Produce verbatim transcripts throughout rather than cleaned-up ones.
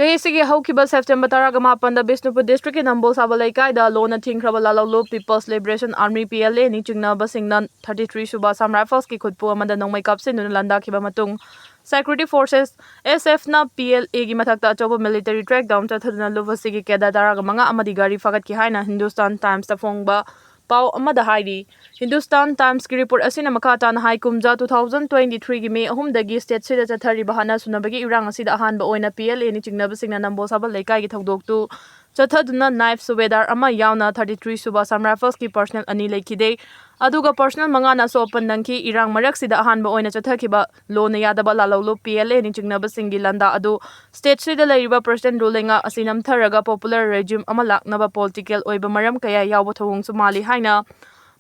ꯆꯍꯤꯁꯤꯒꯤ ꯍꯧꯈꯤꯕ ꯁꯦꯞꯇꯦꯝꯕꯔ ꯇꯔꯥꯒ ꯃꯥꯄꯟꯗ ꯕꯤꯁꯅꯨꯄꯨꯔ ꯗꯤꯁꯇ꯭ꯔꯤꯛꯀꯤ ꯅꯝꯕꯣꯜ ꯁꯥꯕ ꯂꯩꯀꯥꯏꯗ ꯂꯣꯟꯅ ꯊꯤꯡꯈ꯭ꯔꯕ ꯂꯥꯂꯧꯂꯨꯞ People's Liberation Army, P L A ꯅꯤ ꯆꯤꯡꯅꯕꯁꯤꯡꯅ thirty three ꯁꯨꯕ Assam Riflesꯀꯤ ꯈꯨꯠꯄꯨ ꯑꯃꯗ ꯅꯣꯡꯃꯩ ꯀꯥꯞꯁꯤꯟꯗꯨꯅ ꯂꯥꯟꯗꯥꯈꯤꯕ ꯃꯇꯨꯡ, Security Forces, S F ꯅ P L Aꯒꯤ ꯃꯊꯛꯇ ꯑꯆꯧꯕ military crackdown ꯆꯠꯊꯗꯨꯅ ꯂꯨꯞ ꯑꯁꯤꯒꯤ cadre ꯇꯔꯥꯒ ꯃꯉꯥ ꯑꯃꯗꯤ ꯒꯥꯔꯤ ꯐꯥꯒꯠꯈꯤ ꯍꯥꯏꯅ Hindustan Timesꯇ ꯐꯣꯡꯕ ꯄꯥꯎ ꯑꯃꯗ ꯍꯥꯏꯔꯤ꯫ Hindustan Timesꯀꯤ report ꯑꯁꯤꯅ ꯃꯈꯥ ꯇꯥꯅ ꯍꯥꯏ, ꯀꯨꯝꯖꯥ two thousand twenty threeꯒꯤ May ꯑꯍꯨꯝꯗꯒꯤ stateꯁꯤꯗ ꯆꯠꯊꯔꯤꯕ ꯍꯥꯠꯅ ꯁꯨꯅꯕꯒꯤ ꯏꯔꯥꯡ ꯑꯁꯤꯗ ꯑꯍꯥꯟꯕ ꯑꯣꯏꯅ P L Aꯅꯤ ꯆꯤꯡꯅꯕꯁꯤꯡꯅ ꯅꯝꯕꯣꯜ ꯁꯥꯕ ꯂꯩꯀꯥꯏꯒꯤ ꯊꯧꯗꯣꯛꯇꯨ ꯆꯠꯊꯗꯨꯅ knife subedar ꯑꯃ ꯌꯥꯎꯅ thirty three ꯁꯨꯕ Assam Riflesꯀꯤ personnel ꯑꯅꯤ ꯂꯩꯈꯤꯗꯦ, ꯑꯗꯨꯒ personnel ꯃꯉꯥꯅ ꯑꯁꯣꯛ ꯑꯄꯟ ꯅꯪꯈꯤ꯫ ꯏꯔꯥꯡ ꯃꯔꯛꯁꯤꯗ ꯑꯍꯥꯟꯕ ꯑꯣꯏꯅ ꯆꯠꯊꯈꯤꯕ ꯂꯣꯟꯅ ꯌꯥꯗꯕ ꯂꯥꯂꯧꯂꯨꯞ P L Aꯅꯤ ꯆꯤꯡꯅꯕꯁꯤꯡꯒꯤ ꯂꯥꯟꯗꯥ ꯑꯗꯨ stateꯁꯤꯗ ꯂꯩꯔꯤꯕ President rule ꯂꯩꯉꯥꯛ ꯑꯁꯤ ꯅꯝꯊꯔꯒ popular regime ꯑꯃ ꯂꯥꯛꯅꯕ political ꯑꯣꯏꯕ ꯃꯔꯝ ꯀꯌꯥ ꯌꯥꯎꯕ ꯊꯧꯑꯣꯡꯁꯨ ꯃꯥꯜꯂꯤ ꯍꯥꯏꯅ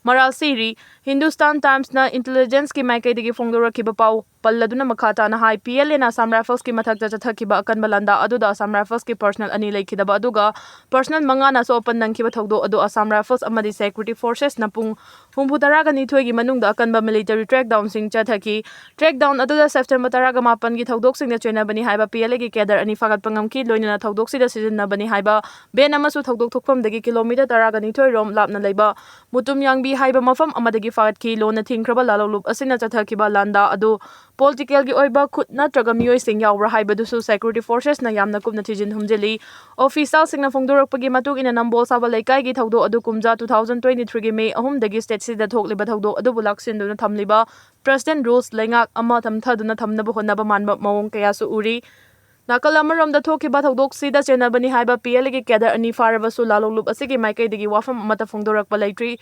ꯃꯔꯥꯜ ꯁꯤꯔꯤ꯫ Hindustan Timesꯅ intelligenceꯀꯤ ꯃꯥꯏꯀꯩꯗꯒꯤ ꯐꯣꯡꯗꯣꯔꯛꯈꯤꯕ ꯄꯥꯎ ꯄꯜꯂꯗꯨꯅ ꯃꯈꯥ ꯇꯥꯅ ꯍꯥꯏ, P L Aꯅ Assam Riflesꯀꯤ ꯃꯊꯛꯇ ꯆꯠꯊꯈꯤꯕ ꯑꯀꯟꯕ ꯂꯥꯟꯗꯥ ꯑꯗꯨꯗ Assam Riflesꯀꯤ personnel ꯑꯅꯤ ꯂꯩꯈꯤꯗꯕ ꯑꯗꯨꯒ personnel ꯃꯉꯥꯅ ꯑꯁꯣꯛ ꯑꯄꯟ ꯅꯪꯈꯤꯕ ꯊꯧꯗꯣꯛ ꯑꯗꯨ Assam Rifles ꯑꯃꯗꯤ Security Forcesꯅ ꯄꯨꯡ ꯍꯨꯝꯐꯨ ꯇꯔꯥꯒ ꯅꯤꯊꯣꯏꯒꯤ ꯃꯅꯨꯡꯗ ꯑꯀꯟꯕ military crackdownꯁꯤꯡ ꯆꯠꯊꯈꯤ꯫ Crackdown ꯑꯗꯨꯗ ꯁꯦꯞꯇꯦꯝꯕꯔ ꯇꯔꯥꯒ ꯃꯥꯄꯟꯒꯤ ꯊꯧꯗꯣꯛꯁꯤꯡꯗ ꯆꯦꯟꯅꯕꯅꯤ ꯍꯥꯏꯕ P L Aꯒꯤ cadre ꯑꯅꯤ ꯐꯥꯒꯠꯄ ꯉꯝꯈꯤ, ꯂꯣꯏꯅꯅ ꯊꯧꯗꯣꯛꯁꯤꯗ ꯁꯤꯖꯤꯟꯅꯕꯅꯤ ꯍꯥꯏꯕ van ꯑꯃꯁꯨ ꯊꯧꯗꯣꯛ ꯊꯣꯛꯐꯝꯗꯒꯤ kilometre ꯇꯔꯥꯒ ꯅꯤꯊꯣꯏ ꯔꯣꯝ ꯂꯥꯞꯅ ꯂꯩꯕ ꯃꯨꯇꯨꯝ ꯌꯥꯡꯕꯤ ꯍꯥꯏꯕ ꯃꯐꯝ ꯑꯃꯗꯒꯤ ꯐꯥꯒꯠꯈꯤ꯫ ꯂꯣꯟꯅ ꯊꯤꯡꯈ꯭ꯔꯕ ꯂꯥꯂꯧꯂꯨꯞ ꯑꯁꯤꯅ ꯆꯠꯊꯈꯤꯕ ꯂꯥꯟꯗꯥ ꯑꯗꯨ politicalꯒꯤ ꯑꯣꯏꯕ ꯈꯨꯠ ꯅꯠꯇ꯭ꯔꯒ ꯃꯤꯑꯣꯏꯁꯤꯡ ꯌꯥꯎꯕ꯭ꯔꯥ ꯍꯥꯏꯕꯗꯨꯁꯨ Security Forcesꯅ ꯌꯥꯝꯅ ꯀꯨꯞꯅ ꯊꯤꯖꯤꯟ ꯍꯨꯝꯖꯤꯜꯂꯤ꯫ Officialꯁꯤꯡꯅ ꯐꯣꯡꯗꯣꯔꯛꯄꯒꯤ ꯃꯇꯨꯡ ꯏꯟꯅ, ꯅꯝꯕꯣꯜ ꯁꯥꯕ ꯂꯩꯀꯥꯏꯒꯤ ꯊꯧꯗꯣꯛ ꯑꯗꯨ ꯀꯨꯝꯖꯥ two thousand twenty threeꯒꯤ May ꯑꯍꯨꯝꯗꯒꯤ stateꯁꯤꯗ ꯊꯣꯛꯂꯤꯕ ꯊꯧꯗꯣꯛ ꯑꯗꯨꯕꯨ ꯂꯥꯛꯁꯤꯟꯗꯨꯅ ꯊꯝꯂꯤꯕ President rules ꯂꯩꯉꯥꯛ ꯑꯃ ꯇꯝꯊꯗꯨꯅ ꯊꯝꯅꯕ ꯍꯣꯠꯅꯕ ꯃꯥꯟꯕ ꯃꯑꯣꯡ ꯀꯌꯥꯁꯨ ꯎꯔꯤ꯫ ꯅꯥꯀꯜ ꯑꯃꯔꯣꯝꯗ ꯊꯣꯛꯈꯤꯕ ꯊꯧꯗꯣꯛꯁꯤꯗ ꯆꯦꯟꯅꯕꯅꯤ ꯍꯥꯏꯕ P L Aꯒꯤ cadre ꯑꯅꯤ ꯐꯥꯔꯕꯁꯨ, ꯂꯥꯂꯧꯂꯨꯞ ꯑꯁꯤꯒꯤ ꯃꯥꯏꯀꯩꯗꯒꯤ ꯋꯥꯐꯝ ꯑꯃꯠꯇ ꯐꯣꯡꯗꯣꯔꯛꯄ ꯂꯩꯇ꯭ꯔꯤ꯫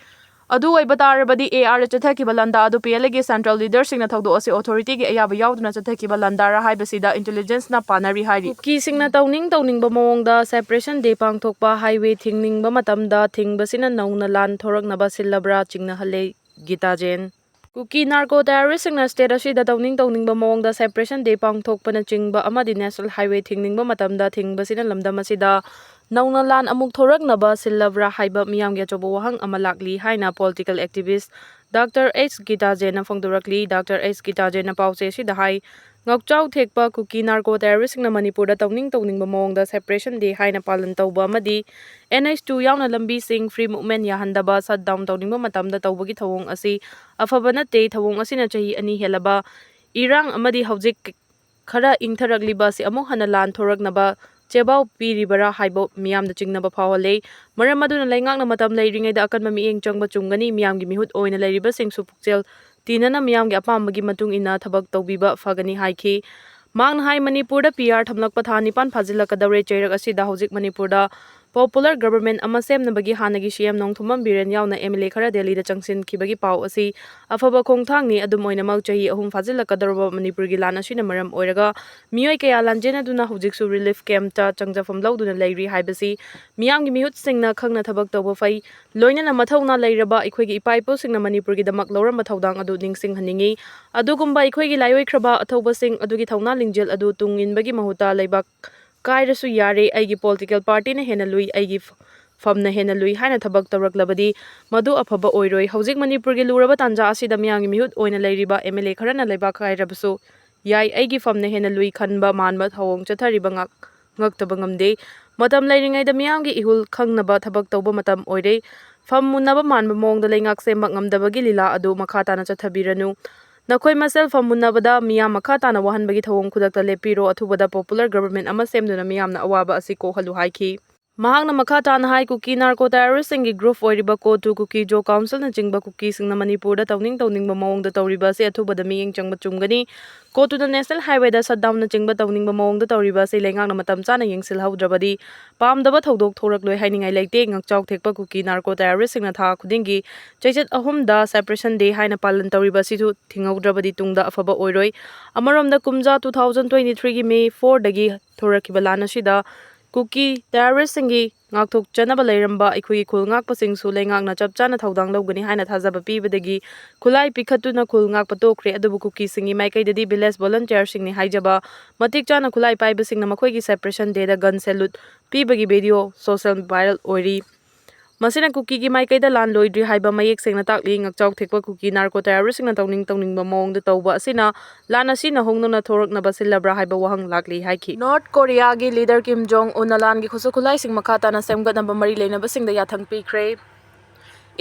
ꯑꯗꯨ ꯑꯣꯏꯕ ꯇꯥꯔꯕꯗꯤ, A R ꯆꯠꯊꯈꯤꯕ ꯂꯥꯟꯗꯥ ꯑꯗꯨ P L Aꯒꯤ central leaderꯁꯤꯡꯅ ꯊꯧꯗꯣꯛ ꯑꯁꯤ authorityꯒꯤ ꯑꯌꯥꯕ ꯌꯥꯎꯗꯅ ꯆꯠꯊꯈꯤꯕ ꯂꯥꯟꯗꯥꯔꯥ ꯍꯥꯏꯕꯁꯤꯗ intelligenceꯅ ꯄꯥꯅꯔꯤ ꯍꯥꯏꯔꯤ꯫ ꯀꯨꯀꯤꯁꯤꯡꯅ ꯇꯧꯅꯤꯡ ꯇꯧꯅꯤꯡꯕ ꯃꯑꯣꯡꯗ Separation Day ꯄꯥꯡꯊꯣꯛꯄ, highway ꯊꯤꯡꯅꯤꯡꯕ ꯃꯇꯝꯗ ꯊꯤꯡꯕꯁꯤꯅ ꯅꯧꯅ ꯂꯥꯟ ꯊꯣꯔꯛꯅꯕ ꯁꯤꯜꯂꯕ꯭ꯔꯥ ꯆꯤꯡꯅꯍꯜꯂꯦ ꯒꯤꯇꯥ ꯖꯦꯟ꯫ ꯀꯨꯀꯤ narco terroristꯁꯤꯡꯅ state ꯑꯁꯤꯗ ꯇꯧꯅꯤꯡ ꯇꯧꯅꯤꯡꯕ ꯃꯑꯣꯡꯗ Separation Day ꯄꯥꯡꯊꯣꯛꯄꯅꯆꯤꯡꯕ ꯑꯃꯗꯤ National Highway ꯊꯤꯡꯅꯤꯡꯕ ꯃꯇꯝꯗ ꯊꯤꯡꯕꯁꯤꯅ ꯂꯝꯗꯝ ꯑꯁꯤꯗ ꯅꯧꯅ ꯂꯥꯟ ꯑꯃꯨꯛ ꯊꯣꯔꯛꯅꯕ ꯁꯤꯜꯂꯕ꯭ꯔꯥ ꯍꯥꯏꯕ ꯃꯤꯌꯥꯝꯒꯤ ꯑꯆꯧꯕ ꯋꯥꯍꯪ ꯑꯃ ꯂꯥꯛꯂꯤ ꯍꯥꯏꯅ political activist Doctor H Gita ꯖꯦꯟꯅ ꯐꯣꯡꯗꯣꯔꯛꯂꯤ꯫ Doctor H ꯒꯤꯇꯥ ꯖꯦꯟꯅ ꯄꯥꯎꯆꯦ ꯑꯁꯤꯗ ꯍꯥꯏ, ꯉꯥꯎꯆꯥꯎ ꯊꯦꯛꯄ ꯀꯨꯀꯤ ꯅꯥꯔꯀꯣ ꯇꯦꯔꯣꯔꯤꯁꯁꯤꯡꯅ ꯃꯅꯤꯄꯨꯔꯗ ꯇꯧꯅꯤꯡ ꯇꯧꯅꯤꯡꯕ ꯃꯑꯣꯡꯗ Separation Day ꯍꯥꯏꯅ ꯄꯥꯂꯟ ꯇꯧꯕ ꯑꯃꯗꯤ N H two ꯌꯥꯎꯅ ꯂꯝꯕꯤꯁꯤꯡ free movement ꯌꯥꯍꯟꯗꯕ shutdown ꯇꯧꯅꯤꯡꯕ ꯃꯇꯝꯗ ꯇꯧꯕꯒꯤ ꯊꯧꯑꯣꯡ ꯑꯁꯤ ꯑꯐꯕ ꯅꯠꯇꯦ꯫ ꯊꯧꯑꯣꯡ ꯑꯁꯤꯅ ꯆꯍꯤ ꯑꯅꯤ ꯍꯦꯜꯂꯕ ꯏꯔꯥꯡ ꯑꯃꯗꯤ ꯍꯧꯖꯤꯛ ꯈꯔ ꯏꯪꯊꯔꯛꯂꯤꯕ ꯑꯁꯤ ꯑꯃꯨꯛ ꯍꯟꯅ ꯂꯥꯟ ꯊꯣꯔꯛꯅꯕ ꯆꯦꯕꯥꯎ ꯄꯤꯔꯤꯕꯔꯥ ꯍꯥꯏꯕ ꯃꯤꯌꯥꯝꯗ ꯆꯤꯡꯅꯕ ꯐꯥꯎꯍꯜꯂꯦ꯫ ꯃꯔꯝ ꯑꯗꯨꯅ ꯂꯩꯉꯥꯛꯅ ꯃꯇꯝ ꯂꯩꯔꯤꯉꯩꯗ ꯑꯀꯟꯕ ꯃꯤꯠꯌꯦꯡ ꯆꯪꯕ ꯆꯨꯝꯒꯅꯤ꯫ ꯃꯤꯌꯥꯝꯒꯤ ꯃꯤꯍꯨꯠ ꯑꯣꯏꯅ ꯂꯩꯔꯤꯕꯁꯤꯡꯁꯨ ꯄꯨꯛꯆꯦꯜ ꯇꯤꯟꯅꯅ ꯃꯤꯌꯥꯝꯒꯤ ꯑꯄꯥꯝꯕꯒꯤ ꯃꯇꯨꯡ ꯏꯟꯅ ꯊꯕꯛ ꯇꯧꯕꯤꯕ ꯐꯒꯅꯤ ꯍꯥꯏꯈꯤ꯫ ꯃꯍꯥꯛꯅ ꯍꯥꯏ, ꯃꯅꯤꯄꯨꯔꯗ P R ꯊꯝꯂꯛꯄ ꯊꯥ ꯅꯤꯄꯥꯟ ꯐꯥꯖꯤꯜꯂꯛꯀꯗꯧꯔꯦ꯫ ꯆꯩꯔꯛ ꯑꯁꯤꯗ ꯍꯧꯖꯤꯛ ꯃꯅꯤꯄꯨꯔꯗ popular government ꯑꯃ ꯁꯦꯝꯅꯕꯒꯤ ꯍꯥꯟꯅꯒꯤ C M ꯅꯣꯡꯊꯣꯝꯕꯝ ꯕꯤꯔꯦꯟ ꯌꯥꯎꯅ M L A ꯈꯔ ꯗꯦꯜꯂꯤꯗ ꯆꯪꯁꯤꯟꯈꯤꯕꯒꯤ ꯄꯥꯎ ꯑꯁꯤ ꯑꯐꯕ ꯈꯣꯡꯊꯥꯡꯅꯤ꯫ ꯑꯗꯨꯝ ꯑꯣꯏꯅꯃꯛ, ꯆꯍꯤ ꯑꯍꯨꯝ ꯐꯥꯖꯤꯜꯂꯛꯀꯗꯧꯔꯕ ꯃꯅꯤꯄꯨꯔꯒꯤ ꯂꯥꯟ ꯑꯁꯤꯅ ꯃꯔꯝ ꯑꯣꯏꯔꯒ ꯃꯤꯑꯣꯏ ꯀꯌꯥ ꯂꯥꯟꯖꯦꯟꯅꯗꯨꯅ ꯍꯧꯖꯤꯛꯁꯨ relief camp ꯇ ꯆꯪꯖꯐꯝ ꯂꯧꯗꯨꯅ ꯂꯩꯔꯤ ꯍꯥꯏꯕꯁꯤ ꯃꯤꯌꯥꯝꯒꯤ ꯃꯤꯍꯨꯠꯁꯤꯡꯅ ꯈꯪꯅ ꯊꯕꯛ ꯇꯧꯕ ꯐꯩ꯫ ꯂꯣꯏꯅꯅ ꯃꯊꯧꯅꯥ ꯂꯩꯔꯕ ꯑꯩꯈꯣꯏꯒꯤ ꯏꯄꯥ ꯏꯄꯨꯁꯤꯡꯅ ꯃꯅꯤꯄꯨꯔꯒꯤꯗꯃꯛ ꯂꯧꯔꯝꯕ ꯊꯧꯗꯥꯡ ꯑꯗꯨ ꯅꯤꯡꯁꯤꯡꯍꯟꯅꯤꯡꯏ꯫ ꯑꯗꯨꯒꯨꯝꯕ ꯑꯩꯈꯣꯏꯒꯤ ꯂꯥꯏꯑꯣꯏꯈ꯭ꯔꯕ ꯑꯊꯧꯕꯁꯤꯡ ꯑꯗꯨꯒꯤ ꯊꯧꯅꯥ ꯂꯤꯡꯖꯦꯜ ꯑꯗꯨ ꯇꯨꯡ ꯏꯟꯕꯒꯤ ꯃꯍꯨꯠꯇ ꯂꯩꯕꯥꯛ ꯀꯥꯏꯔꯁꯨ ꯌꯥꯔꯦ, ꯑꯩꯒꯤ political party ꯅ ꯍꯦꯟꯅ ꯂꯨꯏ, ꯑꯩꯒꯤ ꯐꯝꯅ ꯍꯦꯟꯅ ꯂꯨꯏ ꯍꯥꯏꯅ ꯊꯕꯛ ꯇꯧꯔꯛꯂꯕꯗꯤ ꯃꯗꯨ ꯑꯐꯕ ꯑꯣꯏꯔꯣꯏ꯫ ꯍꯧꯖꯤꯛ ꯃꯅꯤꯄꯨꯔꯒꯤ ꯂꯨꯔꯕ ꯇꯥꯟꯖꯥ ꯑꯁꯤꯗ ꯃꯤꯌꯥꯝꯒꯤ ꯃꯤꯍꯨꯠ ꯑꯣꯏꯅ ꯂꯩꯔꯤꯕ M L A ꯈꯔꯅ ꯂꯩꯕꯥꯛ ꯀꯥꯏꯔꯕꯁꯨ ꯌꯥꯏ, ꯑꯩꯒꯤ ꯐꯝꯅ ꯍꯦꯟꯅ ꯂꯨꯏ ꯈꯟꯕ ꯃꯥꯟꯕ ꯊꯧꯑꯣꯡ ꯆꯠꯊꯔꯤꯕ ꯉꯥꯛ-, ꯉꯛꯇꯕ ꯉꯝꯗꯦ꯫ ꯃꯇꯝ ꯂꯩꯔꯤꯉꯩꯗ ꯃꯤꯌꯥꯝꯒꯤ ꯏꯍꯨꯜ ꯈꯪꯅꯕ ꯊꯕꯛ ꯇꯧꯕ ꯃꯇꯝ ꯑꯣꯏꯔꯦ꯫ ꯐꯝ ꯃꯨꯟꯅꯕ ꯃꯥꯟꯕ ꯃꯑꯣꯡꯗ ꯂꯩꯉꯥꯛ ꯁꯦꯝꯕ ꯉꯝꯗꯕꯒꯤ ꯂꯤꯂꯥ ꯑꯗꯨ ꯃꯈꯥ ꯇꯥꯅ ꯆꯠꯊꯕꯤꯔꯅꯨ꯫ ꯅꯈꯣꯏ ꯃꯁꯦꯜ ꯐꯝ ꯃꯨꯟꯅꯕꯗ ꯃꯤꯌꯥꯝ ꯃꯈꯥ ꯇꯥꯅ ꯋꯥꯍꯟꯕꯒꯤ ꯊꯧꯑꯣꯡ ꯈꯨꯗꯛꯇ ꯂꯦꯞꯄꯤꯔꯣ, ꯑꯊꯨꯕꯗ popular government ꯑꯃ ꯁꯦꯝꯗꯨꯅ ꯃꯤꯌꯥꯝꯅ ꯑꯋꯥꯕ ꯑꯁꯤ ꯀꯣꯛꯍꯜꯂꯨ ꯍꯥꯏꯈꯤ꯫ ꯃꯍꯥꯛꯅ ꯃꯈꯥ ꯇꯥꯅ ꯍꯥꯏ, ꯀꯨꯀꯤ ꯅꯥꯔꯀꯣ ꯇꯦꯔꯣꯔꯤꯁꯁꯤꯡꯒꯤ group ꯑꯣꯏꯔꯤꯕ ꯀꯣꯇꯨ ꯀꯨꯀꯤ ꯖꯣ ꯀꯥꯎꯟꯁꯤꯜꯅꯆꯤꯡꯕ ꯀꯨꯀꯤꯁꯤꯡꯅ ꯃꯅꯤꯄꯨꯔꯗ ꯇꯧꯅꯤꯡ ꯇꯧꯅꯤꯡꯕ ꯃꯑꯣꯡꯗ ꯇꯧꯔꯤꯕ ꯑꯁꯤ ꯑꯊꯨꯕꯗ ꯃꯤꯠꯌꯦꯡ ꯆꯪꯕ ꯆꯨꯝꯒꯅꯤ꯫ ꯀꯣꯇꯨꯗ national highway ꯗ shutdown ꯅꯆꯤꯡꯕ ꯇꯧꯅꯤꯡꯕ ꯃꯑꯣꯡꯗ ꯇꯧꯔꯤꯕ ꯑꯁꯤ ꯂꯩꯉꯥꯛꯅ ꯃꯇꯝ ꯆꯥꯅ ꯌꯦꯡꯁꯤꯜꯍꯧꯗ꯭ꯔꯕꯗꯤ ꯄꯥꯝꯗꯕ ꯊꯧꯗꯣꯛ ꯊꯣꯔꯛꯂꯣꯏ ꯍꯥꯏꯅꯤꯡꯉꯥꯏ ꯂꯩꯇꯦ꯫ ꯉꯥꯛꯆꯥꯎ ꯊꯦꯛꯄ ꯀꯨꯀꯤ ꯅꯥꯔꯀꯣ ꯇꯦꯔꯣꯔꯤꯁꯁꯤꯡꯅ ꯊꯥ ꯈꯨꯗꯤꯡꯒꯤ ꯆꯩꯆꯠ ꯑꯍꯨꯝꯗ Separation Day ꯍꯥꯏꯅ ꯄꯥꯂꯟ ꯇꯧꯔꯤꯕ ꯑꯁꯤꯁꯨ ꯊꯤꯡꯍꯧꯗ꯭ꯔꯕꯗꯤ ꯇꯨꯡꯗ ꯑꯐꯕ ꯑꯣꯏꯔꯣꯏ꯫ ꯑꯃꯔꯣꯝꯗ ꯀꯨꯝꯖꯥ two thousand twenty three ꯒꯤ May four ꯗꯒꯤ ꯊꯣꯔꯛꯈꯤꯕ ꯂꯥꯟ ꯑꯁꯤꯗ ꯀꯨꯀꯤ ꯇꯦꯔꯣꯔꯤꯁꯁꯤꯡꯒꯤ ꯉꯥꯛꯊꯣꯛꯆꯅꯕ ꯂꯩꯔꯝꯕ ꯑꯩꯈꯣꯏꯒꯤ ꯈꯨꯜ ꯉꯥꯛꯄꯁꯤꯡꯁꯨ ꯂꯩꯉꯥꯛꯅ ꯆꯞ ꯆꯥꯅ ꯊꯧꯗꯥꯡ ꯂꯧꯒꯅꯤ ꯍꯥꯏꯅ ꯊꯥꯖꯕ ꯄꯤꯕꯗꯒꯤ ꯈꯨꯠꯂꯥꯏ ꯄꯤꯈꯠꯇꯨꯅ ꯈꯨꯜ ꯉꯥꯛꯄ ꯇꯣꯛꯈ꯭ꯔꯦ꯫ ꯑꯗꯨꯕꯨ ꯀꯨꯀꯤꯁꯤꯡꯒꯤ ꯃꯥꯏꯀꯩꯗꯗꯤ village volunteer ꯁꯤꯡꯅꯤ ꯍꯥꯏꯖꯕ ꯃꯇꯤꯛ ꯆꯥꯅ ꯈꯨꯠꯂꯥꯏ ꯄꯥꯏꯕꯁꯤꯡꯅ ꯃꯈꯣꯏꯒꯤ Separation Day ꯗ gun salute ꯄꯤꯕꯒꯤ video social viral ꯑꯣꯏꯔꯤ꯫ ꯃꯁꯤꯅ ꯀꯨꯀꯤꯒꯤ ꯃꯥꯏꯀꯩꯗ ꯂꯥꯟ ꯂꯣꯏꯗ꯭ꯔꯤ ꯍꯥꯏꯕ ꯃꯌꯦꯛ ꯁꯦꯡꯅ ꯇꯥꯛꯂꯤ꯫ ꯉꯛꯆꯥꯎ ꯊꯦꯛꯄ ꯀꯨꯀꯤ ꯅꯥꯔꯀꯣ ꯇꯦꯔꯣꯔꯤꯁ꯭ꯠꯁꯤꯡꯅ ꯇꯧꯅꯤꯡ ꯇꯧꯅꯤꯡꯕ ꯃꯑꯣꯡꯗ ꯇꯧꯕ ꯑꯁꯤꯅ ꯂꯥꯟ ꯑꯁꯤ ꯅꯧꯍꯧꯅꯅ ꯊꯣꯔꯛꯅꯕ ꯁꯤꯜꯂꯕ꯭ꯔꯥ ꯍꯥꯏꯕ ꯋꯥꯍꯪ ꯂꯥꯛꯂꯤ ꯍꯥꯏꯈꯤ꯫ ꯅꯣꯔꯠ ꯀꯣꯔꯤꯌꯥꯒꯤ ꯂꯤꯗꯔ ꯀꯤꯝ ꯖꯣꯡ ꯎꯟꯅ ꯂꯥꯟꯒꯤ ꯈꯨꯠꯁꯨ ꯈꯨꯠꯂꯥꯏꯁꯤꯡ ꯃꯈꯥ ꯇꯥꯅ ꯁꯦꯝꯒꯠꯅꯕ ꯃꯔꯤ ꯂꯩꯅꯕꯁꯤꯡꯗ ꯌꯥꯊꯪ ꯄꯤꯈ꯭ꯔꯦ꯫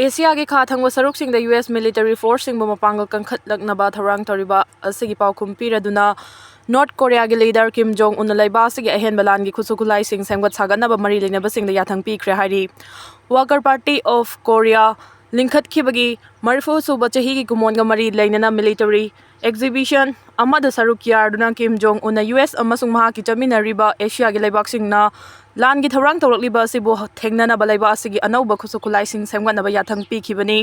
ꯑꯦꯁꯤꯌꯥꯒꯤ ꯈꯥ ꯊꯪꯕ ꯁꯔꯨꯛꯁꯤꯡꯗ ꯌꯨ ꯑꯦꯁ ꯃꯤꯂꯤꯇꯔꯤ ꯐꯣꯔꯁꯁꯤꯡꯕꯨ ꯃꯄꯥꯡꯒꯜ ꯀꯟꯈꯠꯂꯛꯅꯕ ꯊꯧꯔꯥꯡ ꯇꯧꯔꯤꯕ ꯑꯁꯤꯒꯤ ꯄꯥꯎꯈꯨꯝ ꯄꯤꯔꯗꯨꯅ ꯅꯣꯔꯠ ꯀꯣꯔꯤꯌꯥꯒꯤ ꯂꯤꯗꯔ ꯀꯤꯝ ꯖꯣꯡ ꯎꯟꯅ ꯂꯩꯕꯥꯛ ꯑꯁꯤꯒꯤ ꯑꯍꯦꯟꯕ ꯂꯥꯟꯒꯤ ꯈꯨꯠꯁꯨ ꯈꯨꯠꯂꯥꯏꯁꯤꯡ ꯁꯦꯝꯒꯠ ꯁꯥꯒꯠꯅꯕ ꯃꯔꯤ ꯂꯩꯅꯕꯁꯤꯡꯗ ꯌꯥꯊꯪ ꯄꯤꯈ꯭ꯔꯦ ꯍꯥꯏꯔꯤ꯫ Worker Party of Korea ꯂꯤꯡꯈꯠꯈꯤꯕꯒꯤ ꯃꯔꯤꯐꯨ ꯁꯨꯕ ꯆꯍꯤꯒꯤ ꯀꯨꯝꯑꯣꯟꯒ ꯃꯔꯤ ꯂꯩꯅꯅ ꯃꯤꯂꯤꯇꯔꯤ ꯑꯦꯛꯖꯤꯕꯤꯁꯟ ꯑꯃꯗ ꯁꯔꯨꯛ ꯌꯥꯗꯨꯅ ꯀꯤꯝ ꯖꯣꯡ ꯎꯟꯅ ꯌꯨ ꯑꯦꯁ ꯑꯃꯁꯨꯡ ꯃꯍꯥꯛꯀꯤ ꯆꯠꯃꯤꯟꯅꯔꯤꯕ ꯑꯦꯁꯤꯌꯥꯒꯤ ꯂꯩꯕꯥꯛꯁꯤꯡꯅ ꯂꯥꯟꯒꯤ ꯊꯧꯔꯥꯡ ꯇꯧꯔꯛꯂꯤꯕ ꯑꯁꯤꯕꯨ ꯊꯦꯡꯅꯅꯕ ꯂꯩꯕꯥꯛ ꯑꯁꯤꯒꯤ ꯑꯅꯧꯕ ꯈꯨꯠꯁꯨ ꯈꯨꯠꯂꯥꯏꯁꯤꯡ ꯁꯦꯝꯒꯠꯅꯕ ꯌꯥꯊꯪ ꯄꯤꯈꯤꯕꯅꯤ꯫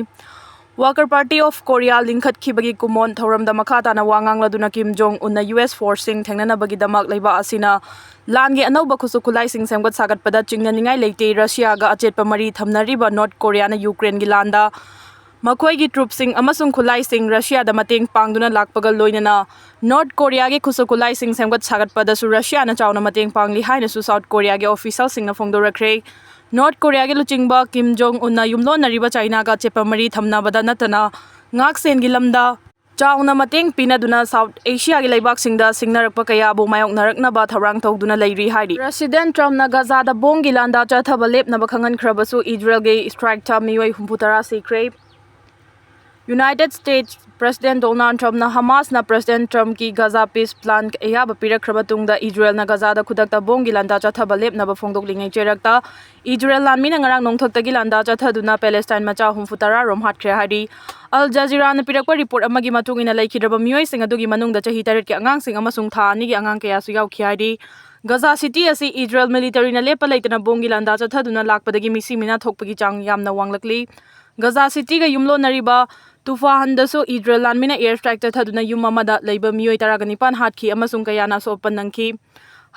Worker Party of Korea ꯂꯤꯡꯈꯠꯈꯤꯕꯒꯤ ꯀꯨꯝꯑꯣꯟ ꯊꯧꯔꯝꯗ ꯃꯈꯥ ꯇꯥꯅ ꯋꯥ ꯉꯥꯡꯂꯗꯨꯅ ꯀꯤꯝ ꯖꯣꯡ ꯎꯟꯅ ꯌꯨ ꯑꯦꯁ ꯐꯣꯔꯁꯁꯤꯡ ꯊꯦꯡꯅꯅꯕꯒꯤꯗꯃꯛ ꯂꯩꯕꯥꯛ ꯑꯁꯤꯅ ꯂꯥꯟꯒꯤ ꯑꯅꯧꯕ ꯈꯨꯠꯁꯨ ꯈꯨꯠꯂꯥꯏꯁꯤꯡ ꯁꯦꯝꯒꯠ ꯁꯥꯒꯠꯄꯗ ꯆꯤꯡꯅꯅꯤꯡꯉꯥꯏ ꯂꯩꯇꯦ꯫ ꯔꯁꯤꯌꯥꯒ ꯑꯆꯦꯠꯄ ꯃꯔꯤ ꯊꯝꯅꯔꯤꯕ ꯅꯣꯔꯠ ꯀꯣꯔꯤꯌꯥꯅ ꯌꯨꯀ꯭ꯔꯦꯟꯒꯤ ꯂꯥꯟꯗ ꯃꯈꯣꯏꯒꯤ ꯇ꯭ꯔꯨꯞꯁꯤꯡ ꯑꯃꯁꯨꯡ ꯈꯨꯠꯂꯥꯏꯁꯤꯡ ꯔꯁꯤꯌꯥꯗ ꯃꯇꯦꯡ ꯄꯥꯡꯗꯨꯅ ꯂꯥꯛꯄꯒ ꯂꯣꯏꯅꯅ ꯅꯣꯔꯠ ꯀꯣꯔꯤꯌꯥꯒꯤ ꯈꯨꯠꯁꯨ ꯈꯨꯠꯂꯥꯏꯁꯤꯡ ꯁꯦꯝꯒꯠ ꯁꯥꯒꯠꯄꯗꯁꯨ ꯔꯁꯤꯌꯥꯅ ꯆꯥꯎꯅ ꯃꯇꯦꯡ ꯄꯥꯡꯂꯤ ꯍꯥꯏꯅꯁꯨ ꯁꯥꯎꯠ ꯀꯣꯔꯤꯌꯥꯒꯤ ꯑꯣꯐꯤꯁꯤꯌꯦꯜꯁꯤꯡꯅ ꯐꯣꯡꯗꯣꯔꯛꯈ꯭ꯔꯦ꯫ ꯅꯣꯔꯠ ꯀꯣꯔꯤꯌꯥꯒꯤ ꯂꯨꯆꯤꯡꯕ ꯀꯤꯝ ꯖꯣꯡ ꯎꯟꯅ ꯌꯨꯝꯂꯣꯟꯅꯔꯤꯕ ꯆꯥꯏꯅꯥꯒ ꯑꯆꯦꯠꯄ ꯃꯔꯤ ꯊꯝꯅꯕꯗ ꯅꯠꯇꯅ ꯉꯥꯛꯁꯦꯟꯒꯤ ꯂꯝꯗ ꯆꯥꯎꯅ ꯃꯇꯦꯡ ꯄꯤꯅꯗꯨꯅ ꯁꯥꯎꯠ ꯑꯦꯁꯤꯌꯥꯒꯤ ꯂꯩꯕꯥꯛꯁꯤꯡꯗ ꯁꯤꯡꯅꯔꯛꯄ ꯀꯌꯥꯕꯨ ꯃꯥꯌꯣꯛꯅꯔꯛꯅꯕ ꯊꯧꯔꯥꯡ ꯇꯧꯗꯨꯅ ꯂꯩꯔꯤ ꯍꯥꯏꯔꯤ꯫ ꯄ꯭ꯔꯦꯁꯤꯗꯦꯟꯠ ꯇ꯭ꯔꯝꯞꯅ ꯒꯥꯖꯥꯗ ꯕꯣꯝꯒꯤ ꯂꯥꯟꯗꯥ ꯆꯠꯊꯕ ꯂꯦꯞꯅꯕ ꯈꯪꯍꯟꯈ꯭ꯔꯕꯁꯨ ꯏꯖꯔꯦꯜꯒꯤ ꯁ꯭ꯇ꯭ꯔꯥꯏꯛꯇ ꯃꯤꯑꯣꯏ ꯍꯨꯝꯐꯨꯇꯔꯥ ꯁꯤꯈ꯭ꯔꯦ꯫ ꯌꯨꯅꯥꯏꯇꯦꯗ ꯁ꯭ꯇꯦꯠꯁ ꯄ꯭ꯔꯦꯁꯤꯗꯦꯟꯠ ꯗꯣꯅꯥꯜꯗ ꯇ꯭ꯔꯝꯞꯅ ꯍꯃꯥꯁꯅ ꯄ꯭ꯔꯦꯁꯤꯗꯦꯟꯠ ꯇ꯭ꯔꯝꯞꯀꯤ ꯒꯥꯖꯥ ꯄꯤꯁ ꯄ꯭ꯂꯥꯟ ꯑꯌꯥꯕ ꯄꯤꯔꯛꯈ꯭ꯔꯕ ꯇꯨꯡꯗ ꯏꯖꯔꯦꯜꯅ ꯒꯥꯖꯥꯗ ꯈꯨꯗꯛꯇ ꯕꯣꯝꯒꯤ ꯂꯥꯟꯗꯥ ꯆꯠꯊꯕ ꯂꯦꯞꯅꯕ ꯐꯣꯡꯗꯣꯛꯂꯤꯉꯩ ꯆꯩꯔꯛꯇ ꯏꯖꯔꯦꯜ ꯂꯥꯟꯃꯤꯅ ꯉꯔꯥꯡ ꯅꯣꯡꯊꯛꯇꯒꯤ ꯂꯥꯟꯗꯥ ꯆꯠꯊꯗꯨꯅ ꯄꯦꯂꯦꯁꯇꯥꯏꯟ ꯃꯆꯥ ꯍꯨꯝꯐꯨꯇꯔꯥ ꯔꯣꯝ ꯍꯥꯠꯈ꯭ꯔꯦ ꯍꯥꯏꯔꯤ꯫ ꯑꯜ ꯖꯖꯤꯔꯥꯅ ꯄꯤꯔꯛꯄ ꯔꯤꯄꯣꯔꯠ ꯑꯃꯒꯤ ꯃꯇꯨꯡ ꯏꯟꯅ ꯂꯩꯈꯤꯗ꯭ꯔꯕ ꯃꯤꯑꯣꯏꯁꯤꯡ ꯑꯗꯨꯒꯤ ꯃꯅꯨꯡꯗ ꯆꯍꯤ ꯇꯔꯦꯠꯀꯤ ꯑꯉꯥꯡꯁꯤꯡ ꯑꯃꯁꯨꯡ ꯊꯥ ꯑꯅꯤꯒꯤ ꯑꯉꯥꯡ ꯀꯌꯥꯁꯨ ꯌꯥꯎꯈꯤ ꯍꯥꯏꯔꯤ꯫ ꯒꯥꯖꯥ ꯁꯤꯇꯤ ꯑꯁꯤ ꯏꯖꯔꯦꯜ ꯃꯤꯂꯤꯇꯔꯤꯅ ꯂꯦꯞꯄ ꯂꯩꯇꯅ ꯕꯣꯝꯒꯤ ꯂꯥꯟꯗꯥ ꯆꯠꯊꯗꯨꯅ ꯂꯥꯛꯄꯗꯒꯤ ꯃꯤꯁꯤ ꯃꯤꯅꯥ ꯊꯣꯛꯄꯒꯤ ꯆꯥꯡ ꯌꯥꯝꯅ ꯋꯥꯡꯂꯛꯂꯤ꯫ ꯒꯥꯖꯥ ꯁꯤꯇꯤꯒ ꯌꯨꯝꯂꯣꯟꯅꯔꯤꯕ ꯇꯨꯐꯥꯍꯟꯗꯁꯨ ꯏꯖꯔꯦꯜ ꯂꯥꯟꯃꯤꯅ ꯑꯦꯌꯔ ꯁ꯭ꯇ꯭ꯔꯥꯏꯛ ꯆꯠꯊꯗꯨꯅ ꯌꯨꯝ ꯑꯃꯗ ꯂꯩꯕ ꯃꯤꯑꯣꯏ ꯇꯔꯥꯒ ꯅꯤꯄꯥꯟ ꯍꯥꯠꯈꯤ ꯑꯃꯁꯨꯡ ꯀꯌꯥꯅ ꯑꯁꯣꯛ ꯑꯄꯟ ꯅꯪꯈꯤ꯫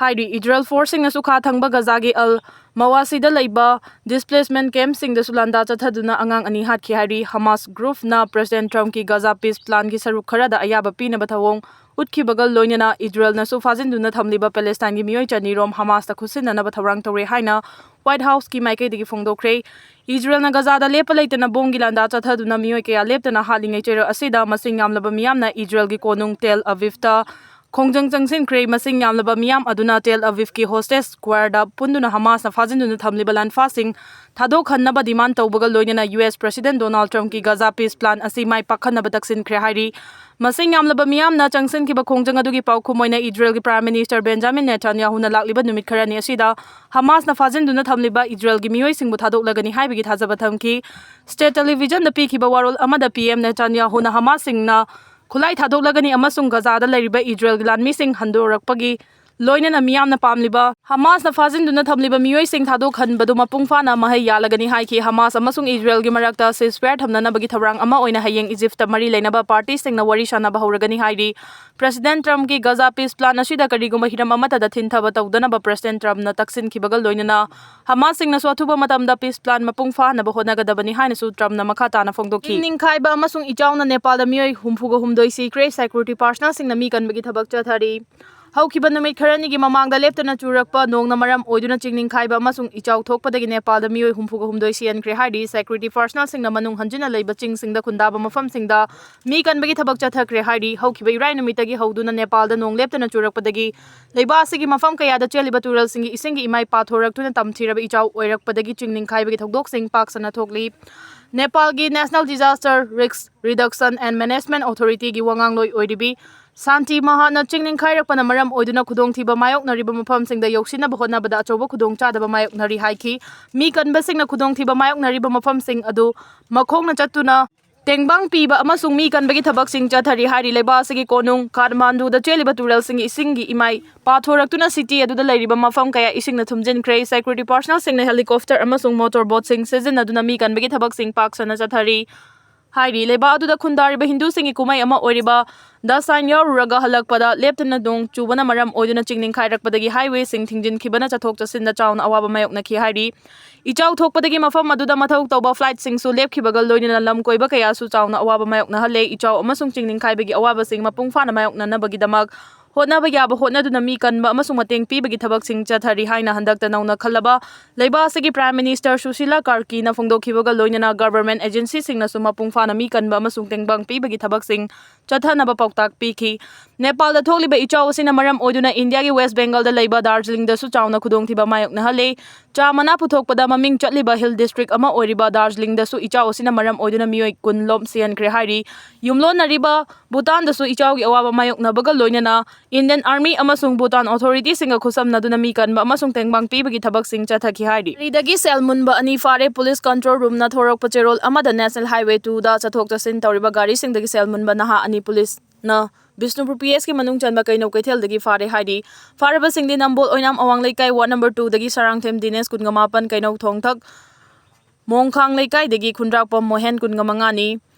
ꯍꯥꯏꯔꯤ꯫ ꯏꯖꯔꯦꯜ ꯐꯣꯔꯁꯁꯤꯡꯅꯁꯨ ꯈꯥ ꯊꯪꯕ ꯒꯖꯥꯒꯤ ꯑꯜ ꯃꯋꯥꯁꯤꯗ ꯂꯩꯕ ꯗꯤꯁꯄ꯭ꯂꯦꯁꯃꯦꯟ ꯀꯦꯝꯞꯁꯤꯡꯗꯁꯨ ꯂꯥꯟꯗꯥ ꯆꯠꯊꯗꯨꯅ ꯑꯉꯥꯡ ꯑꯅꯤ ꯍꯥꯠꯈꯤ ꯍꯥꯏꯔꯤ꯫ ꯍꯃꯥꯁ ꯒ꯭ꯔꯨꯞꯅ ꯄ꯭ꯔꯦꯁꯤꯗꯦꯟꯠ ꯇ꯭ꯔꯝꯞꯀꯤ ꯒꯖꯥ ꯄꯤꯁ ꯄ꯭ꯂꯥꯟꯒꯤ ꯁꯔꯨꯛ ꯈꯔꯗ ꯑꯌꯥꯕ ꯄꯤꯅꯕ ꯊꯧꯑꯣꯡ ꯎꯠꯈꯤꯕꯒ ꯂꯣꯏꯅꯅ ꯏꯖꯔꯦꯜꯅꯁꯨ ꯐꯥꯖꯤꯟꯗꯨꯅ ꯊꯝꯂꯤꯕ ꯄꯦꯂꯦꯁꯇꯥꯏꯟꯒꯤ ꯃꯤꯑꯣꯏ ꯆꯅꯤꯔꯣꯝ ꯍꯃꯥꯁꯇ ꯈꯨꯠꯁꯤꯟꯅꯅꯕ ꯊꯧꯔꯥꯡ ꯇꯧꯔꯦ ꯍꯥꯏꯅ ꯋꯥꯏꯠ ꯍꯥꯎꯁꯀꯤ ꯃꯥꯏꯀꯩꯗꯒꯤ ꯐꯣꯡꯗꯣꯛꯈ꯭ꯔꯦ꯫ ꯏꯖꯔꯦꯜꯅ ꯒꯖꯥꯗ ꯂꯦꯞꯄ ꯂꯩꯇꯅ ꯕꯣꯝꯒꯤ ꯂꯥꯟꯗꯥ ꯆꯠꯊꯗꯨꯅ ꯃꯤꯑꯣꯏ ꯀꯌꯥ ꯂꯦꯞꯇꯅ ꯍꯥꯠꯂꯤꯉꯩ ꯆꯩꯔꯛ ꯑꯁꯤꯗ ꯃꯁꯤꯡ ꯌꯥꯝꯂꯕ ꯃꯤꯌꯥꯝꯅ ꯏꯖꯔꯦꯜꯒꯤ ꯀꯣꯅꯨꯡ ꯇꯦꯜ ꯑꯕꯤꯕꯇ ꯈꯣꯡꯖꯪ ꯆꯪꯁꯤꯟꯈ꯭ꯔꯦ꯫ ꯃꯁꯤꯡ ꯌꯥꯝꯂꯕ ꯃꯤꯌꯥꯝ ꯑꯗꯨꯅ ꯇꯦꯜ ꯑꯕꯤꯕꯀꯤ ꯍꯣꯁꯇꯦꯖ ꯁ꯭ꯀ꯭ꯋꯥꯔꯗ ꯄꯨꯟꯗꯨꯅ ꯍꯃꯥꯁꯅ ꯐꯥꯖꯤꯟꯗꯨꯅ ꯊꯝꯂꯤꯕ ꯂꯥꯟꯐꯥꯁꯤꯡ ꯊꯥꯗꯣꯛꯍꯟꯅꯕ ꯗꯤꯃꯥꯟ ꯇꯧꯕꯒ ꯂꯣꯏꯅꯅ ꯌꯨ ꯑꯦꯁ ꯄ꯭ꯔꯦꯁꯤꯗꯦꯟꯠ ꯗꯣꯅꯥꯜꯗ ꯇ꯭ꯔꯝꯞꯀꯤ ꯒꯖꯥ ꯄꯤꯁ ꯄ꯭ꯂꯥꯟ ꯑꯁꯤ ꯃꯥꯏ ꯄꯥꯛꯍꯟꯅꯕ ꯇꯛꯁꯤꯟꯈ꯭ꯔꯦ ꯍꯥꯏꯔꯤ꯫ ꯃꯁꯤꯡ ꯌꯥꯝꯂꯕ ꯃꯤꯌꯥꯝꯅ ꯆꯪꯁꯤꯟꯈꯤꯕ ꯈꯣꯡꯖꯪ ꯑꯗꯨꯒꯤ ꯄꯥꯎꯈꯨꯝ ꯑꯣꯏꯅ ꯏꯖꯔꯦꯜꯒꯤ ꯄ꯭ꯔꯥꯏꯝ ꯃꯤꯅꯤꯁꯇꯔ ꯕꯦꯟꯖꯥꯃꯤꯟ ꯅꯦꯇꯥꯟꯌꯥꯍꯨꯅ ꯂꯥꯛꯂꯤꯕ ꯅꯨꯃꯤꯠ ꯈꯔꯅꯤ ꯑꯁꯤꯗ ꯍꯃꯥꯁꯅ ꯐꯥꯖꯤꯟꯗꯨꯅ ꯊꯝꯂꯤꯕ ꯏꯖꯔꯦꯜꯒꯤ ꯃꯤꯑꯣꯏꯁꯤꯡꯕꯨ ꯊꯥꯗꯣꯛꯂꯒꯅꯤ ꯍꯥꯏꯕꯒꯤ ꯊꯥꯖꯕ ꯊꯝꯈꯤ꯫ ꯁ꯭ꯇꯦꯠ ꯇꯦꯂꯤꯚꯤꯖꯟꯗ ꯄꯤꯈꯤꯕ ꯋꯥꯔꯣꯜ ꯑꯃꯗ ꯄꯤ ꯑꯦꯝ ꯅꯦꯇꯥꯟꯌꯥꯍꯨꯅ ꯍꯃꯥꯁꯁꯤꯡꯅ ꯈꯨꯠꯂꯥꯏ ꯊꯥꯗꯣꯛꯂꯒꯅꯤ ꯑꯃꯁꯨꯡ ꯒꯖꯥꯗ ꯂꯩꯔꯤꯕ ꯏꯖꯔꯦꯜꯒꯤ ꯂꯥꯟꯃꯤꯁꯤꯡ ꯍꯟꯗꯣꯔꯛꯄꯒꯤ ꯂꯣꯏꯅꯅ ꯃꯤꯌꯥꯝꯅ ꯄꯥꯝꯂꯤꯕ ꯍꯃꯥꯁꯅ ꯐꯥꯖꯤꯟꯗꯨꯅ ꯊꯝꯂꯤꯕ ꯃꯤꯑꯣꯏꯁꯤꯡ ꯊꯥꯗꯣꯛꯍꯟꯕꯗꯨ ꯃꯄꯨꯡ ꯐꯥꯅ ꯃꯍꯩ ꯌꯥꯜꯂꯒꯅꯤ ꯍꯥꯏꯈꯤ꯫ ꯍꯃꯥꯁ ꯑꯃꯁꯨꯡ ꯏꯖꯔꯦꯜꯒꯤ ꯃꯔꯛꯇ ceasefire ꯊꯝꯅꯅꯕꯒꯤ ꯊꯧꯔꯥꯡ ꯑꯃ ꯑꯣꯏꯅ ꯍꯌꯦꯡ ꯏꯖꯤꯞꯇ ꯃꯔꯤ ꯂꯩꯅꯕ ꯄꯥꯔꯇꯤꯁꯤꯡꯅ ꯋꯥꯔꯤ ꯁꯥꯟꯅꯕ ꯍꯧꯔꯒꯅꯤ ꯍꯥꯏꯔꯤ꯫ ꯄ꯭ꯔꯦꯁꯤꯗꯦꯟꯠ ꯇ꯭ꯔꯝꯞꯀꯤ ꯒꯖꯥ ꯄꯤꯁ ꯄ꯭ꯂꯥꯟ ꯑꯁꯤꯗ ꯀꯔꯤꯒꯨꯝꯕ ꯍꯤꯔꯝ ꯑꯃꯠꯇꯗ ꯊꯤꯟꯊꯕ ꯇꯧꯗꯅꯕ ꯄ꯭ꯔꯦꯁꯤꯗꯦꯟꯠ ꯇ꯭ꯔꯝꯞꯅ ꯇꯛꯁꯤꯟꯈꯤꯕꯒ ꯂꯣꯏꯅꯅ ꯍꯃꯥꯁꯁꯤꯡꯅꯁꯨ ꯑꯊꯨꯕ ꯃꯇꯝꯗ ꯄꯤꯁ ꯄ꯭ꯂꯥꯟ ꯃꯄꯨꯡ ꯐꯥꯅꯕ ꯍꯣꯠꯅꯒꯗꯕꯅꯤ ꯍꯥꯏꯅꯁꯨ ꯇ꯭ꯔꯝꯞꯅ ꯃꯈꯥ ꯇꯥꯅ ꯐꯣꯡꯗꯣꯛꯈꯤ꯫ ꯅꯤꯡꯈꯥꯏꯕ ꯑꯃꯁꯨꯡ ꯏꯆꯥꯎꯅ ꯅꯦꯄꯥꯜꯗ ꯃꯤꯑꯣꯏ ꯍꯨꯝꯐꯨꯒ ꯍꯨꯝꯗꯣꯏ ꯁꯤꯈ꯭ꯔꯦ꯫ ꯁꯦꯀ꯭ꯌꯨꯔꯤꯇꯤ ꯄꯥꯔꯁꯅꯦꯜꯁꯤꯡꯅ ꯃꯤ ꯀꯟꯕꯒꯤ ꯊꯕꯛ ꯆꯠꯊꯔꯤ꯫ ꯍꯧꯈꯤꯕ ꯅꯨꯃꯤꯠ ꯈꯔꯅꯤꯒꯤ ꯃꯃꯥꯡꯗ ꯂꯦꯞꯇꯅ ꯆꯨꯔꯛꯄ ꯅꯣꯡꯅ ꯃꯔꯝ ꯑꯣꯏꯗꯨꯅ ꯆꯤꯡ ꯅꯤꯡꯈꯥꯏꯕ ꯑꯃꯁꯨꯡ ꯏꯆꯥꯎ ꯊꯣꯛꯄꯗꯒꯤ ꯅꯦꯄꯥꯜꯗ ꯃꯤꯑꯣꯏ ꯍꯨꯝꯐꯨꯒ ꯍꯨꯝꯗꯣꯏ ꯁꯤꯍꯟꯈ꯭ꯔꯦ ꯍꯥꯏꯔꯤ꯫ ꯁꯦꯀ꯭ꯌꯨꯔꯤꯇꯤ ꯄꯥꯔꯁꯅꯦꯜꯁꯤꯡꯅ ꯃꯅꯨꯡ ꯍꯟꯖꯤꯟꯅ ꯂꯩꯕ ꯆꯤꯡꯁꯤꯡꯗ ꯈꯨꯟꯗꯥꯕ ꯃꯐꯝꯁꯤꯡꯗ ꯃꯤ ꯀꯟꯕꯒꯤ ꯊꯕꯛ ꯆꯠꯊꯈ꯭ꯔꯦ ꯍꯥꯏꯔꯤ꯫ ꯍꯧꯈꯤꯕ ꯏꯔꯥꯏ ꯅꯨꯃꯤꯠꯇꯒꯤ ꯍꯧꯗꯨꯅ ꯅꯦꯄꯥꯜꯗ ꯅꯣꯡ ꯂꯦꯞꯇꯅ ꯆꯨꯔꯛꯄꯗꯒꯤ ꯂꯩꯕꯥꯛ ꯑꯁꯤꯒꯤ ꯃꯐꯝ ꯀꯌꯥꯗ ꯆꯦꯜꯂꯤꯕ ꯇꯨꯔꯦꯜꯁꯤꯡꯒꯤ ꯏꯁꯤꯡꯒꯤ ꯏꯃꯥꯏ ꯄꯥꯊꯣꯔꯛꯇꯨꯅ ꯇꯝꯊꯤꯔꯕ ꯏꯆꯥꯎ ꯑꯣꯏꯔꯛꯄꯗꯒꯤ ꯆꯤꯡ ꯅꯤꯡꯈꯥꯏꯕꯒꯤ ꯊꯧꯗꯣꯛꯁꯤꯡ ꯄꯥꯛ ꯁꯟꯅ ꯊꯣꯛꯂꯤ꯫ ꯅꯦꯄꯥꯜꯒꯤ National Disaster Risk Reduction and Management Authorityꯒꯤ ꯋꯥꯉꯥꯡꯂꯣꯏ ꯑꯣꯏꯔꯤꯕꯤ ꯁꯥꯟꯇꯤ ꯃꯍꯥꯅ ꯆꯤꯡ ꯅꯤꯡꯈꯥꯏꯔꯛꯄꯅ ꯃꯔꯝ ꯑꯣꯏꯗꯨꯅ ꯈꯨꯗꯣꯡꯊꯤꯕ ꯃꯥꯌꯣꯛꯅꯔꯤꯕ ꯃꯐꯝꯁꯤꯡꯗ ꯌꯧꯁꯤꯟꯅꯕ ꯍꯣꯠꯅꯕꯗ ꯑꯆꯧꯕ ꯈꯨꯗꯣꯡꯆꯥꯗꯕ ꯃꯥꯌꯣꯛꯅꯔꯤ ꯍꯥꯏꯈꯤ꯫ ꯃꯤ ꯀꯟꯕꯁꯤꯡꯅ ꯈꯨꯗꯣꯡꯊꯤꯕ ꯃꯥꯌꯣꯛꯅꯔꯤꯕ ꯃꯐꯝꯁꯤꯡ ꯑꯗꯨ ꯃꯈꯣꯡꯅ ꯆꯠꯇꯨꯅ ꯇꯦꯡꯕꯥꯡ ꯄꯤꯕ ꯑꯃꯁꯨꯡ ꯃꯤ ꯀꯟꯕꯒꯤ ꯊꯕꯛꯁꯤꯡ ꯆꯠꯊꯔꯤ ꯍꯥꯏꯔꯤ꯫ ꯂꯩꯕꯥꯛ ꯑꯁꯤꯒꯤ ꯀꯣꯅꯨꯡ ꯀꯥꯊꯃꯥꯟꯗꯨꯗ ꯆꯦꯜꯂꯤꯕ ꯇꯨꯔꯦꯜꯁꯤꯡꯒꯤ ꯏꯁꯤꯡꯒꯤ ꯏꯃꯥꯏ ꯄꯥꯊꯣꯔꯛꯇꯨꯅ ꯁꯤꯇꯤ ꯑꯗꯨꯗ ꯂꯩꯔꯤꯕ ꯃꯐꯝ ꯀꯌꯥ ꯏꯁꯤꯡꯅ ꯊꯨꯝꯖꯤꯟꯈ꯭ꯔꯦ꯫ ꯁꯦꯀ꯭ꯌꯨꯔꯤꯇꯤ ꯄꯥꯔꯁꯅꯦꯜꯁꯤꯡꯅ ꯍꯦꯂꯤꯀꯣꯞꯇꯔ ꯑꯃꯁꯨꯡ ꯃꯣꯇꯣꯔ ꯕꯣꯠꯁꯤꯡ ꯁꯤꯖꯤꯟꯅꯗꯨꯅ ꯃꯤ ꯀꯟꯕꯒꯤ ꯊꯕꯛꯁꯤꯡ ꯄꯥꯛ ꯁꯟꯅ ꯆꯠꯊꯔꯤ꯫ ꯍꯥꯏꯔꯤ꯫ ꯂꯩꯕꯥꯛ ꯑꯗꯨꯗ ꯈꯨꯟꯗꯥꯔꯤꯕ ꯍꯤꯟꯗꯨꯁꯤꯡꯒꯤ ꯀꯨꯝꯍꯩ ꯑꯃ ꯑꯣꯏꯔꯤꯕ ꯗꯁꯥꯏꯟ ꯌꯥꯎꯔꯨꯔꯒ ꯍꯜꯂꯛꯄꯗ ꯂꯦꯞꯇꯅ ꯅꯣꯡ ꯆꯨꯕꯅ ꯃꯔꯝ ꯑꯣꯏꯗꯨꯅ ꯆꯤꯡ ꯅꯤꯡꯈꯥꯏꯔꯛꯄꯗꯒꯤ highwayꯁꯤꯡ ꯊꯤꯡꯖꯤꯟꯈꯤꯕꯅ ꯆꯠꯊꯣꯛ ꯆꯠꯁꯤꯟꯗ ꯆꯥꯎꯅ ꯑꯋꯥꯕ ꯃꯥꯌꯣꯛꯅꯈꯤ ꯍꯥꯏꯔꯤ꯫ ꯏꯆꯥꯎ ꯊꯣꯛꯄꯗꯒꯤ ꯃꯐꯝ ꯑꯗꯨꯗ ꯃꯊꯧ ꯇꯧꯕ flightꯁꯤꯡꯁꯨ ꯂꯦꯞꯈꯤꯕꯒ ꯂꯣꯏꯅꯅ ꯂꯝ ꯀꯣꯏꯕ ꯀꯌꯥꯁꯨ ꯆꯥꯎꯅ ꯑꯋꯥꯕ ꯃꯥꯌꯣꯛꯅꯍꯜꯂꯦ꯫ ꯏꯆꯥꯎ ꯑꯃꯁꯨꯡ ꯆꯤꯡ ꯅꯤꯡꯈꯥꯏꯕꯒꯤ ꯑꯋꯥꯕꯁꯤꯡ ꯃꯄꯨꯡ ꯐꯥꯅ ꯃꯥꯌꯣꯛꯅꯅꯕꯒꯤꯗꯃꯛ ꯍꯣꯠꯅꯕ ꯌꯥꯕ ꯍꯣꯠꯅꯗꯨꯅ ꯃꯤ ꯀꯟꯕ ꯑꯃꯁꯨꯡ ꯃꯇꯦꯡ ꯄꯤꯕꯒꯤ ꯊꯕꯛꯁꯤꯡ ꯆꯠꯊꯔꯤ ꯍꯥꯏꯅ ꯍꯟꯗꯛꯇ ꯅꯧꯅ ꯈꯜꯂꯕ ꯂꯩꯕꯥꯛ ꯑꯁꯤꯒꯤ Prime Minister ꯁꯨꯁꯤꯂꯥ ꯀꯥꯔꯀꯤꯅ ꯐꯣꯡꯗꯣꯛꯈꯤꯕꯒ ꯂꯣꯏꯅꯅ government agencyꯁꯤꯡꯅꯁꯨ ꯃꯄꯨꯡ ꯐꯥꯅ ꯃꯤ ꯀꯟꯕ ꯑꯃꯁꯨꯡ ꯇꯦꯡꯕꯥꯡ ꯄꯤꯕꯒꯤ ꯊꯕꯛꯁꯤꯡ ꯆꯠꯊꯅꯕ ꯄꯥꯎꯇꯥꯛ ꯄꯤꯈꯤ꯫ ꯅꯦꯄꯥꯜꯗ ꯊꯣꯛꯂꯤꯕ ꯏꯆꯥꯎ ꯑꯁꯤꯅ ꯃꯔꯝ ꯑꯣꯏꯗꯨꯅ ꯏꯟꯗꯤꯌꯥꯒꯤ West Bengalꯗ ꯂꯩꯕ ꯗꯥꯔꯖꯤꯂꯤꯡꯗꯁꯨ ꯆꯥꯎꯅ ꯈꯨꯗꯣꯡꯊꯤꯕ ꯃꯥꯌꯣꯛꯅꯍꯜꯂꯦ꯫ ꯆꯥ ꯃꯅꯥ ꯄꯨꯊꯣꯛꯄꯗ ꯃꯃꯤꯡ ꯆꯠꯂꯤꯕ hill district ꯑꯃ ꯑꯣꯏꯔꯤꯕ ꯗꯥꯔꯖꯤꯂꯤꯡꯗꯁꯨ ꯏꯆꯥꯎ ꯑꯁꯤꯅ ꯃꯔꯝ ꯑꯣꯏꯗꯨꯅ ꯃꯤꯑꯣꯏ ꯀꯨꯟ ꯂꯣꯝ ꯁꯤꯍꯟꯈ꯭ꯔꯦ ꯍꯥꯏꯔꯤ꯫ ꯌꯨꯝꯂꯣꯟꯅꯔꯤꯕ ꯚꯨꯇꯥꯟꯗꯁꯨ ꯏꯆꯥꯎꯒꯤ ꯑꯋꯥꯕ ꯃꯥꯌꯣꯛꯅꯕꯒ ꯂꯣꯏꯅꯅ Indian Army ꯑꯃꯁꯨꯡ Bhutan authorityꯁꯤꯡꯒ ꯈꯨꯠꯁꯝꯅꯗꯨꯅ ꯃꯤ ꯀꯟꯕ ꯑꯃꯁꯨꯡ ꯇꯦꯡꯕꯥꯡ ꯄꯤꯕꯒꯤ ꯊꯕꯛꯁꯤꯡ ꯆꯠꯊꯈꯤ ꯍꯥꯏꯔꯤ꯫ ꯒꯥꯔꯤꯗꯒꯤ ꯁꯦꯜ ꯃꯨꯟꯕ ꯑꯅꯤ ꯐꯥꯔꯦ꯫ Police control roomꯅ ꯊꯣꯔꯛꯄ ꯆꯦꯔꯣꯜ ꯑꯃꯗ National Highway twoꯗ ꯆꯠꯊꯣꯛ ꯆꯠꯁꯤꯟ ꯇꯧꯔꯤꯕ ꯒꯥꯔꯤꯁꯤꯡꯗꯒꯤ ꯁꯦꯜ ꯃꯨꯟꯕ ꯅꯍꯥ ꯑꯅꯤ policeꯅ ꯕꯤꯁꯅꯨꯄꯨꯔ P S ꯀꯤ ꯃꯅꯨꯡ ꯆꯟꯕ ꯀꯩꯅꯧ ꯀꯩꯊꯦꯜꯗꯒꯤ ꯐꯥꯔꯦ ꯍꯥꯏꯔꯤ꯫ ꯐꯥꯔꯕꯁꯤꯡꯗꯤ ꯅꯝꯕꯣꯜ ꯑꯣꯏꯅꯥꯝ ꯑꯋꯥꯡ ꯂꯩꯀꯥꯏ ward number twoꯗꯒꯤ ꯁꯔꯥꯡꯊꯦꯝ ꯗꯤꯅꯦꯁ ꯀꯨꯟꯒ ꯃꯥꯄꯟ, ꯀꯩꯅꯧ ꯊꯣꯡꯊꯛ ꯃꯣꯡꯈꯥꯡ ꯂꯩꯀꯥꯏꯗꯒꯤ ꯈꯨꯟꯗ꯭ꯔꯥꯛꯄꯝ ꯃꯣꯍꯦꯟ ꯀꯨꯟꯒ ꯃꯉꯥꯅꯤ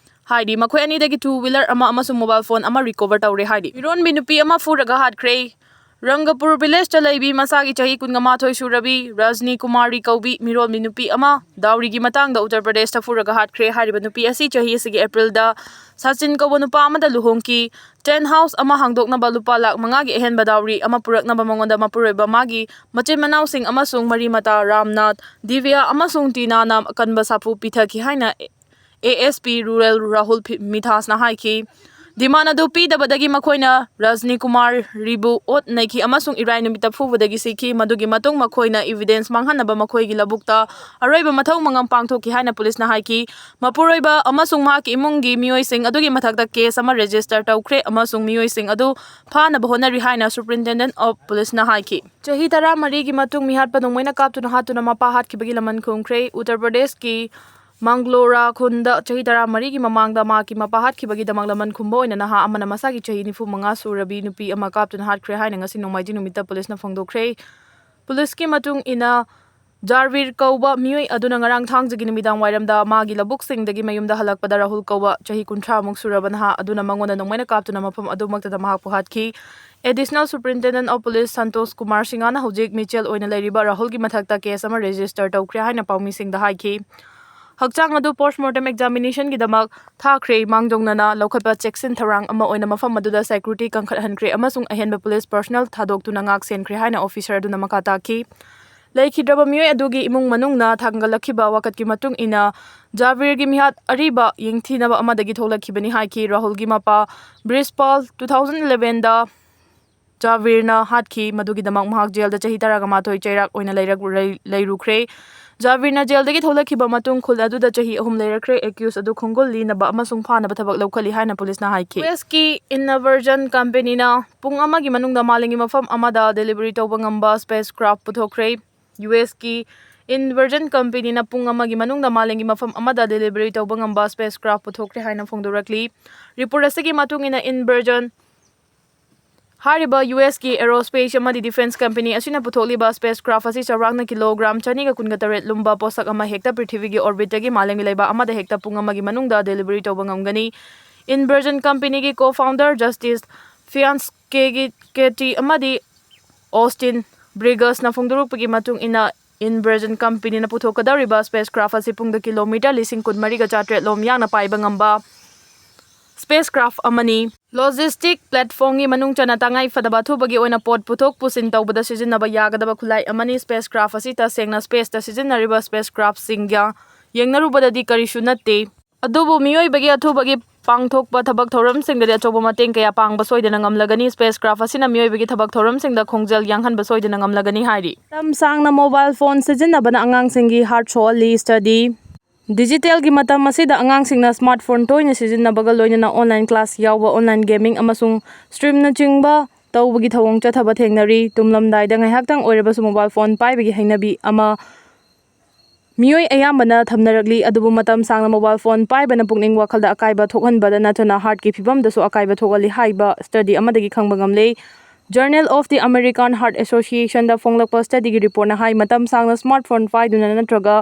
ꯍꯥꯏꯔꯤ꯫ ꯃꯈꯣꯏ ꯑꯅꯤꯗꯒꯤ two wheeler ꯑꯃ ꯑꯃꯁꯨꯡ mobile phone ꯑꯃ recover ꯇꯧꯔꯦ ꯍꯥꯏꯔꯤ꯫ ꯃꯤꯔꯣꯟꯕꯤ ꯅꯨꯄꯤ ꯑꯃ ꯐꯨꯔꯒ ꯍꯥꯠꯈ꯭ꯔꯦ꯫ ꯔꯪꯒꯄꯨꯔ villageꯇ ꯂꯩꯕꯤ ꯃꯁꯥꯒꯤ ꯆꯍꯤ ꯀꯨꯟꯒ ꯃꯥꯊꯣꯏ ꯁꯨꯔꯕꯤ ꯔꯖꯅꯤ ꯀꯨꯃꯥꯔꯤ ꯀꯧꯕꯤ ꯃꯤꯔꯣꯟꯕꯤ ꯅꯨꯄꯤ ꯑꯃ ꯗꯥꯎꯔꯤꯒꯤ ꯃꯇꯥꯡꯗ ꯎꯠꯇꯔ ꯄ꯭ꯔꯗꯦꯁꯇ ꯐꯨꯔꯒ ꯍꯥꯠꯈ꯭ꯔꯦ꯫ ꯍꯥꯏꯔꯤꯕ ꯅꯨꯄꯤ ꯑꯁꯤ ꯆꯍꯤ ꯑꯁꯤꯒꯤ Aprilꯗ ꯁꯆꯤꯟ ꯀꯧꯕ ꯅꯨꯄꯥ ꯑꯃꯗ ꯂꯨꯍꯣꯡꯈꯤ꯫ Tent house ꯑꯃ ꯍꯥꯡꯗꯣꯛꯅꯕ ꯂꯨꯄꯥ ꯂꯥꯈ ꯃꯉꯥꯒꯤ ꯑꯍꯦꯟꯕ ꯗꯥꯎꯔꯤ ꯑꯃ ꯄꯨꯔꯛꯅꯕ ꯃꯉꯣꯟꯗ ꯃꯄꯨꯔꯣꯏꯕ, ꯃꯥꯒꯤ ꯃꯆꯤꯟ ꯃꯅꯥꯎꯁꯤꯡ ꯑꯃꯁꯨꯡ ꯃꯔꯤ ꯃꯇꯥ ꯔꯥꯝꯅꯥꯊ, ꯗꯤꯕ꯭ꯌꯥ ꯑꯃꯁꯨꯡ ꯇꯤꯅꯥꯅ ꯑꯀꯟꯕ ꯁꯥꯐꯨ ꯄꯤꯊꯈꯤ ꯍꯥꯏꯅ A S P rural Rahul ꯐꯤ-, ꯃꯤꯊꯥꯁꯅ ꯍꯥꯏꯈꯤ꯫ Demand ꯑꯗꯨ ꯄꯤꯗꯕꯗꯒꯤ ꯃꯈꯣꯏꯅ ꯔꯖꯅꯤ ꯀꯨꯃꯥꯔꯤꯕꯨ ꯑꯣꯠ ꯅꯩꯈꯤ ꯑꯃꯁꯨꯡ ꯏꯔꯥꯏ ꯅꯨꯃꯤꯠꯇ ꯐꯨꯕꯗꯒꯤ ꯁꯤꯈꯤ꯫ ꯃꯗꯨꯒꯤ ꯃꯇꯨꯡ ꯃꯈꯣꯏꯅ evidence ꯃꯥꯡꯍꯟꯅꯕ ꯃꯈꯣꯏꯒꯤ ꯂꯧꯕꯨꯛꯇ ꯑꯔꯣꯏꯕ ꯃꯊꯧ ꯃꯉꯝ ꯄꯥꯡꯊꯣꯛꯈꯤ ꯍꯥꯏꯅ policeꯅ ꯍꯥꯏꯈꯤ꯫ ꯃꯄꯨꯔꯣꯏꯕ ꯑꯃꯁꯨꯡ ꯃꯍꯥꯛꯀꯤ ꯏꯃꯨꯡꯒꯤ ꯃꯤꯑꯣꯏꯁꯤꯡ ꯑꯗꯨꯒꯤ ꯃꯊꯛꯇ case ꯑꯃ register ꯇꯧꯈ꯭ꯔꯦ ꯑꯃꯁꯨꯡ ꯃꯤꯑꯣꯏꯁꯤꯡ ꯑꯗꯨ ꯐꯥꯅꯕ ꯍꯣꯠꯅꯔꯤ ꯍꯥꯏꯅ Superintendent of Policeꯅ ꯍꯥꯏꯈꯤ꯫ ꯆꯍꯤ ꯇꯔꯥꯃꯔꯤꯒꯤ ꯃꯇꯨꯡ ꯃꯤꯍꯥꯠꯄ ꯅꯣꯡꯃꯩꯅ ꯀꯥꯞꯇꯨꯅ ꯍꯥꯠꯇꯨꯅ ꯃꯄꯥ ꯍꯥꯠꯈꯤꯕꯒꯤ ꯂꯃꯟ ꯈꯨꯝꯈ꯭ꯔꯦ꯫ ꯎꯠꯇꯔ ꯄ꯭ꯔꯗꯦꯁꯀꯤ ꯃꯪꯒ꯭ꯂꯣꯔꯥ ꯈꯨꯟꯗ ꯆꯍꯤ ꯇꯔꯥꯃꯔꯤꯒꯤ ꯃꯃꯥꯡꯗ ꯃꯍꯥꯛꯀꯤ ꯃꯄꯥ ꯍꯥꯠꯈꯤꯕꯒꯤꯗꯃꯛ ꯂꯃꯟ ꯈꯨꯝꯕ ꯑꯣꯏꯅ ꯅꯍꯥ ꯑꯃꯅ ꯃꯁꯥꯒꯤ ꯆꯍꯤ ꯅꯤꯐꯨ ꯃꯉꯥ ꯁꯨꯔꯕꯤ ꯅꯨꯄꯤ ꯑꯃ ꯀꯥꯞꯇꯨꯅ ꯍꯥꯠꯈ꯭ꯔꯦ ꯍꯥꯏꯅ ꯉꯁꯤ ꯅꯣꯡꯃꯥꯏꯖꯤꯡ ꯅꯨꯃꯤꯠꯇ policeꯅ ꯐꯣꯡꯗꯣꯛꯈ꯭ꯔꯦ꯫ Policeꯀꯤ ꯃꯇꯨꯡ ꯏꯟꯅ, ꯖꯥꯔꯕꯤꯔ ꯀꯧꯕ ꯃꯤꯑꯣꯏ ꯑꯗꯨꯅ ꯉꯔꯥꯡ ꯊꯥꯡꯖꯒꯤ ꯅꯨꯃꯤꯗꯥꯡ ꯋꯥꯏꯔꯝꯗ ꯃꯥꯒꯤ ꯂꯧꯕꯨꯛꯁꯤꯡꯗꯒꯤ ꯃꯌꯨꯝꯗ ꯍꯜꯂꯛꯄꯗ ꯔꯥꯍꯨꯜ ꯀꯧꯕ ꯆꯍꯤ ꯀꯨꯟꯊ꯭ꯔꯥ ꯃꯨꯛ ꯁꯨꯔꯕ ꯅꯍꯥ ꯑꯗꯨꯅ ꯃꯉꯣꯟꯗ ꯅꯣꯡꯃꯩꯅ ꯀꯥꯞꯇꯨꯅ ꯃꯐꯝ ꯑꯗꯨꯃꯛꯇꯗ ꯃꯍꯥꯛꯄꯨ ꯍꯥꯠꯈꯤ꯫ Additional Superintendent of Police Santosh Kumar ꯁꯤꯡꯍꯅ ꯍꯧꯖꯤꯛ ꯃꯤꯆꯦꯜ ꯑꯣꯏꯅ ꯂꯩꯔꯤꯕ ꯔꯥꯍꯨꯜꯒꯤ ꯃꯊꯛꯇ ꯀꯦꯁ ꯑꯃ ꯔꯦꯖꯤꯁꯇꯔ ꯇꯧꯈ꯭ꯔꯦ ꯍꯥꯏꯅ ꯄꯥꯎꯃꯤꯁꯤꯡꯗ ꯍꯥꯏꯈꯤ꯫ ꯍꯛꯆꯥꯡ ꯑꯗꯨ ꯄꯣꯁ꯭ꯠꯃꯣꯔꯇꯦꯝ ꯑꯦꯛꯖꯥꯃꯤꯅꯦꯁꯟꯒꯤꯗꯃꯛ ꯊꯥꯈ꯭ꯔꯦ꯫ ꯃꯥꯡꯖꯧꯅꯅ ꯂꯧꯈꯠꯄ ꯆꯦꯛꯁꯤꯟ ꯊꯧꯔꯥꯡ ꯑꯃ ꯑꯣꯏꯅ ꯃꯐꯝ ꯑꯗꯨꯗ ꯁꯦꯀ꯭ꯌꯨꯔꯤꯇꯤ ꯀꯟꯈꯠꯍꯟꯈ꯭ꯔꯦ ꯑꯃꯁꯨꯡ ꯑꯍꯦꯟꯕ ꯄꯨꯂꯤꯁ ꯄꯔꯁꯣꯅꯦꯜ ꯊꯥꯗꯣꯛꯇꯨꯅ ꯉꯥꯛ ꯁꯦꯟꯈ꯭ꯔꯦ ꯍꯥꯏꯅ ꯑꯣꯐꯤꯁꯔ ꯑꯗꯨꯅ ꯃꯈꯥ ꯇꯥꯈꯤ꯫ ꯂꯩꯈꯤꯗ꯭ꯔꯕ ꯃꯤꯑꯣꯏ ꯑꯗꯨꯒꯤ ꯏꯃꯨꯡ ꯃꯅꯨꯡꯅ ꯊꯥꯡꯒꯠꯂꯛꯈꯤꯕ ꯋꯥꯀꯠꯀꯤ ꯃꯇꯨꯡ ꯏꯟꯅ, ꯖꯥꯕꯤꯔꯒꯤ ꯃꯤꯍꯥꯠ ꯑꯔꯤꯕ ꯌꯦꯡꯊꯤꯅꯕ ꯑꯃꯗꯒꯤ ꯊꯣꯛꯂꯛꯈꯤꯕꯅꯤ ꯍꯥꯏꯈꯤ꯫ ꯔꯥꯍꯨꯜꯒꯤ ꯃꯄꯥ ꯕ꯭ꯔꯤꯖꯄꯥꯜ two thousand elevenꯗ ꯖꯥꯕꯤꯔꯅ ꯍꯥꯠꯈꯤ꯫ ꯃꯗꯨꯒꯤꯗꯃꯛ ꯃꯍꯥꯛ ꯖꯦꯜꯗ ꯆꯍꯤ ꯇꯔꯥꯃꯥꯊꯣꯏ ꯆꯩꯔꯥꯛ ꯑꯣꯏꯅ ꯂꯩꯔꯛ-, ꯂꯩ-, ꯂꯩꯔꯨꯈ꯭ꯔꯦ꯫ ꯖꯥꯕꯤꯔꯅ ꯖꯦꯜꯗꯒꯤ ꯊꯣꯛꯂꯛꯈꯤꯕ ꯃꯇꯨꯡ ꯈꯨꯜ ꯑꯗꯨꯗ ꯆꯍꯤ ꯑꯍꯨꯝ ꯂꯩꯔꯛꯈ꯭ꯔꯦ꯫ ꯑꯦꯀ꯭ꯌꯨꯁ ꯑꯗꯨ ꯈꯣꯡꯒꯨꯜ ꯂꯤꯅꯕ ꯑꯃꯁꯨꯡ ꯐꯥꯅꯕ ꯊꯕꯛ ꯂꯧꯈꯠꯂꯤ ꯍꯥꯏꯅ ꯄꯨꯂꯤꯁꯅ ꯍꯥꯏꯈꯤ꯫ ꯌꯨ ꯑꯦꯁꯀꯤ ꯏꯟꯚꯔꯖꯟ ꯀꯝꯄꯦꯅꯤꯅ ꯄꯨꯡ ꯑꯃꯒꯤ ꯃꯅꯨꯡꯗ ꯃꯥꯂꯦꯝꯒꯤ ꯃꯐꯝ ꯑꯃꯗ ꯗꯦꯂꯤꯚꯔꯤ ꯇꯧꯕ ꯉꯝꯕ ꯁ꯭ꯄꯦꯁ ꯀ꯭ꯔꯥꯐ ꯄꯨꯊꯣꯛꯈ꯭ꯔꯦ꯫ ꯌꯨ ꯑꯦꯁꯀꯤ ꯏꯟꯚꯔꯖꯟ ꯀꯝꯄꯦꯅꯤꯅ ꯄꯨꯡ ꯑꯃꯒꯤ ꯃꯅꯨꯡꯗ ꯃꯥꯂꯦꯝꯒꯤ ꯃꯐꯝ ꯑꯃꯗ ꯗꯦꯂꯤꯚꯔꯤ ꯇꯧꯕ ꯉꯝꯕ ꯁ꯭ꯄꯦꯁ ꯀ꯭ꯔꯥꯐ ꯄꯨꯊꯣꯛꯈ꯭ꯔꯦ ꯍꯥꯏꯅ ꯐꯣꯡꯗꯣꯔꯛꯂꯤ꯫ ꯔꯤꯄꯣꯔꯠ ꯑꯁꯤꯒꯤ ꯃꯇꯨꯡ ꯏꯟꯅ ꯏꯟꯚꯔꯖꯟ ꯍꯥꯏꯔꯤꯕ ꯌꯨ ꯑꯦꯁꯀꯤ ꯑꯦꯔꯣꯁ꯭ꯄꯦꯁ ꯑꯃꯗꯤ ꯗꯤꯐꯦꯟꯁ ꯀꯝꯄꯦꯅꯤ ꯑꯁꯤꯅ ꯄꯨꯊꯣꯛꯂꯤꯕ ꯁ꯭ꯄꯦꯁ ꯀ꯭ꯔꯥꯐ ꯑꯁꯤ ꯆꯥꯎꯔꯥꯛꯅ ꯀꯤꯂꯣꯒ꯭ꯔꯥꯝ ꯆꯅꯤꯒ ꯀꯨꯟꯒ ꯇꯔꯦꯠ ꯂꯨꯝꯕ ꯄꯣꯠꯁꯛ ꯑꯃ ꯍꯦꯛꯇ ꯄ꯭ꯔꯤꯊꯤꯕꯤꯒꯤ ꯑꯣꯔꯕꯤꯠꯇꯒꯤ ꯃꯥꯂꯦꯝꯒꯤ ꯂꯩꯕꯥꯛ ꯑꯃꯗ ꯍꯦꯛꯇ ꯄꯨꯡ ꯑꯃꯒꯤ ꯃꯅꯨꯡꯗ ꯗꯦꯂꯤꯚꯔꯤ ꯇꯧꯕ ꯉꯝꯒꯅꯤ꯫ ꯏꯟꯚꯔꯖꯟ ꯀꯝꯄꯦꯅꯤꯒꯤ ꯀꯣ-ꯐꯥꯎꯟꯗꯔ ꯖꯁꯇꯤꯁ ꯐꯤꯌꯥꯟꯁ ꯀꯦꯒꯤ-, ꯀꯦꯇꯤ ꯑꯃꯗꯤ ꯑꯣꯁꯇꯤꯟ ꯕ꯭ꯔꯤꯒꯁꯅ ꯐꯣꯡꯗꯣꯔꯛꯄꯒꯤ ꯃꯇꯨꯡ ꯏꯟꯅ, ꯏꯟꯚꯔꯖꯟ ꯀꯝꯄꯦꯅꯤꯅ ꯄꯨꯊꯣꯛꯀꯗꯧꯔꯤꯕ ꯁ꯭ꯄꯦꯁ ꯀ꯭ꯔꯥꯐ ꯑꯁꯤ ꯄꯨꯡꯗ ꯀꯤꯂꯣꯃꯤꯇꯔ ꯂꯤꯁꯤꯡ ꯀꯨꯟꯃꯔꯤꯒ ꯆꯥꯇ꯭ꯔꯦꯠ ꯂꯣꯝ ꯌꯥꯡꯅ ꯄꯥꯏꯕ ꯉꯝꯕ ꯁ꯭ꯄꯦꯁ ꯀ꯭ꯔꯥꯐ ꯑꯃꯅꯤ꯫ ꯂꯣꯖꯤꯁꯇꯤꯛ ꯄ꯭ꯂꯦꯠꯐꯣꯝꯒꯤ ꯃꯅꯨꯡ ꯆꯟꯅ ꯇꯉꯥꯏ ꯐꯗꯕ ꯑꯊꯨꯕꯒꯤ ꯑꯣꯏꯅ ꯄꯣꯠ ꯄꯨꯊꯣꯛ ꯄꯨꯁꯤꯟ ꯇꯧꯕꯗ ꯁꯤꯖꯤꯟꯅꯕ ꯌꯥꯒꯗꯕ ꯈꯨꯠꯂꯥꯏ ꯑꯃꯅꯤ꯫ ꯁ꯭ꯄꯦꯁ ꯀ꯭ꯔꯥꯐ ꯑꯁꯤ ꯇꯁꯦꯡꯅ ꯁ꯭ꯄꯦꯁꯇ ꯁꯤꯖꯤꯟꯅꯔꯤꯕ ꯁ꯭ꯄꯦꯁ ꯀ꯭ꯔꯥꯐꯁꯤꯡꯒ ꯌꯦꯡꯅꯔꯨꯕꯗꯗꯤ ꯀꯔꯤꯁꯨ ꯅꯠꯇꯦ꯫ ꯑꯗꯨꯕꯨ ꯃꯤꯑꯣꯏꯕꯒꯤ ꯑꯊꯨꯕꯒꯤ ꯄꯥꯡꯊꯣꯛꯄ ꯊꯕꯛ ꯊꯧꯔꯝꯁꯤꯡꯗꯗꯤ ꯑꯆꯧꯕ ꯃꯇꯦꯡ ꯀꯌꯥ ꯄꯥꯡꯕ ꯁꯣꯏꯗꯅ ꯉꯝꯂꯒꯅꯤ꯫ ꯁ꯭ꯄꯦꯁ ꯀ꯭ꯔꯥꯐ ꯑꯁꯤꯅ ꯃꯤꯑꯣꯏꯕꯒꯤ ꯊꯕꯛ ꯊꯧꯔꯝꯁꯤꯡꯗ ꯈꯣꯡꯖꯦꯜ ꯌꯥꯡꯍꯟꯕ ꯁꯣꯏꯗꯅ ꯉꯝꯂꯒꯅꯤ ꯍꯥꯏꯔꯤ꯫ ꯃꯇꯝ ꯁꯥꯡꯅ ꯃꯣꯕꯥꯏꯜ ꯐꯣꯟ ꯁꯤꯖꯤꯟꯅꯕꯅ ꯑꯉꯥꯡꯁꯤꯡꯒꯤ ꯍꯥꯔꯠ ꯁꯣꯛꯍꯜꯂꯤ꯫ ꯁ꯭ꯇꯗꯤ꯫ ꯗꯤꯖꯤꯇꯦꯜꯒꯤ ꯃꯇꯝ ꯑꯁꯤꯗ ꯑꯉꯥꯡꯁꯤꯡꯅ ꯁ꯭ꯃꯥꯔꯠ ꯐꯣꯟ ꯇꯣꯏꯅ ꯁꯤꯖꯤꯟꯅꯕꯒ ꯂꯣꯏꯅꯅ ꯑꯣꯟꯂꯥꯏꯟ ꯀ꯭ꯂꯥꯁ ꯌꯥꯎꯕ, ꯑꯣꯟꯂꯥꯏꯟ ꯒꯦꯃꯤꯡ ꯑꯃꯁꯨꯡ ꯁ꯭ꯇ꯭ꯔꯤꯝꯅꯆꯤꯡꯕ ꯇꯧꯕꯒꯤ ꯊꯧꯑꯣꯡ ꯆꯠꯊꯕ ꯊꯦꯡꯅꯔꯤ꯫ ꯇꯨꯝꯂꯝꯗꯥꯏꯗ ꯉꯥꯏꯍꯥꯛꯇꯪ ꯑꯣꯏꯔꯕꯁꯨ ꯃꯣꯕꯥꯏꯜ ꯐꯣꯟ ꯄꯥꯏꯕꯒꯤ ꯍꯩꯅꯕꯤ ꯑꯃ ꯃꯤꯑꯣꯏ ꯑꯌꯥꯝꯕꯅ ꯊꯝꯅꯔꯛꯂꯤ, ꯑꯗꯨꯕꯨ ꯃꯇꯝ ꯁꯥꯡꯅ ꯃꯣꯕꯥꯏꯜ ꯐꯣꯟ ꯄꯥꯏꯕꯅ ꯄꯨꯛꯅꯤꯡ ꯋꯥꯈꯜꯗ ꯑꯀꯥꯏꯕ ꯊꯣꯛꯍꯟꯕꯗ ꯅꯠꯇꯅ ꯍꯥꯔꯠꯀꯤ ꯐꯤꯕꯝꯗꯁꯨ ꯑꯀꯥꯏꯕ ꯊꯣꯛꯍꯜꯂꯤ ꯍꯥꯏꯕ ꯁ꯭ꯇꯗꯤ ꯑꯃꯗꯒꯤ ꯈꯪꯕ ꯉꯝꯂꯦ꯫ Journal of the American Heart Associationꯗ ꯐꯣꯡꯂꯛꯄ studyꯒꯤ reportꯅ ꯍꯥꯏ, ꯃꯇꯝ ꯁꯥꯡꯅ smartphone ꯄꯥꯏꯗꯨꯅ ꯅꯠꯇ꯭ꯔꯒ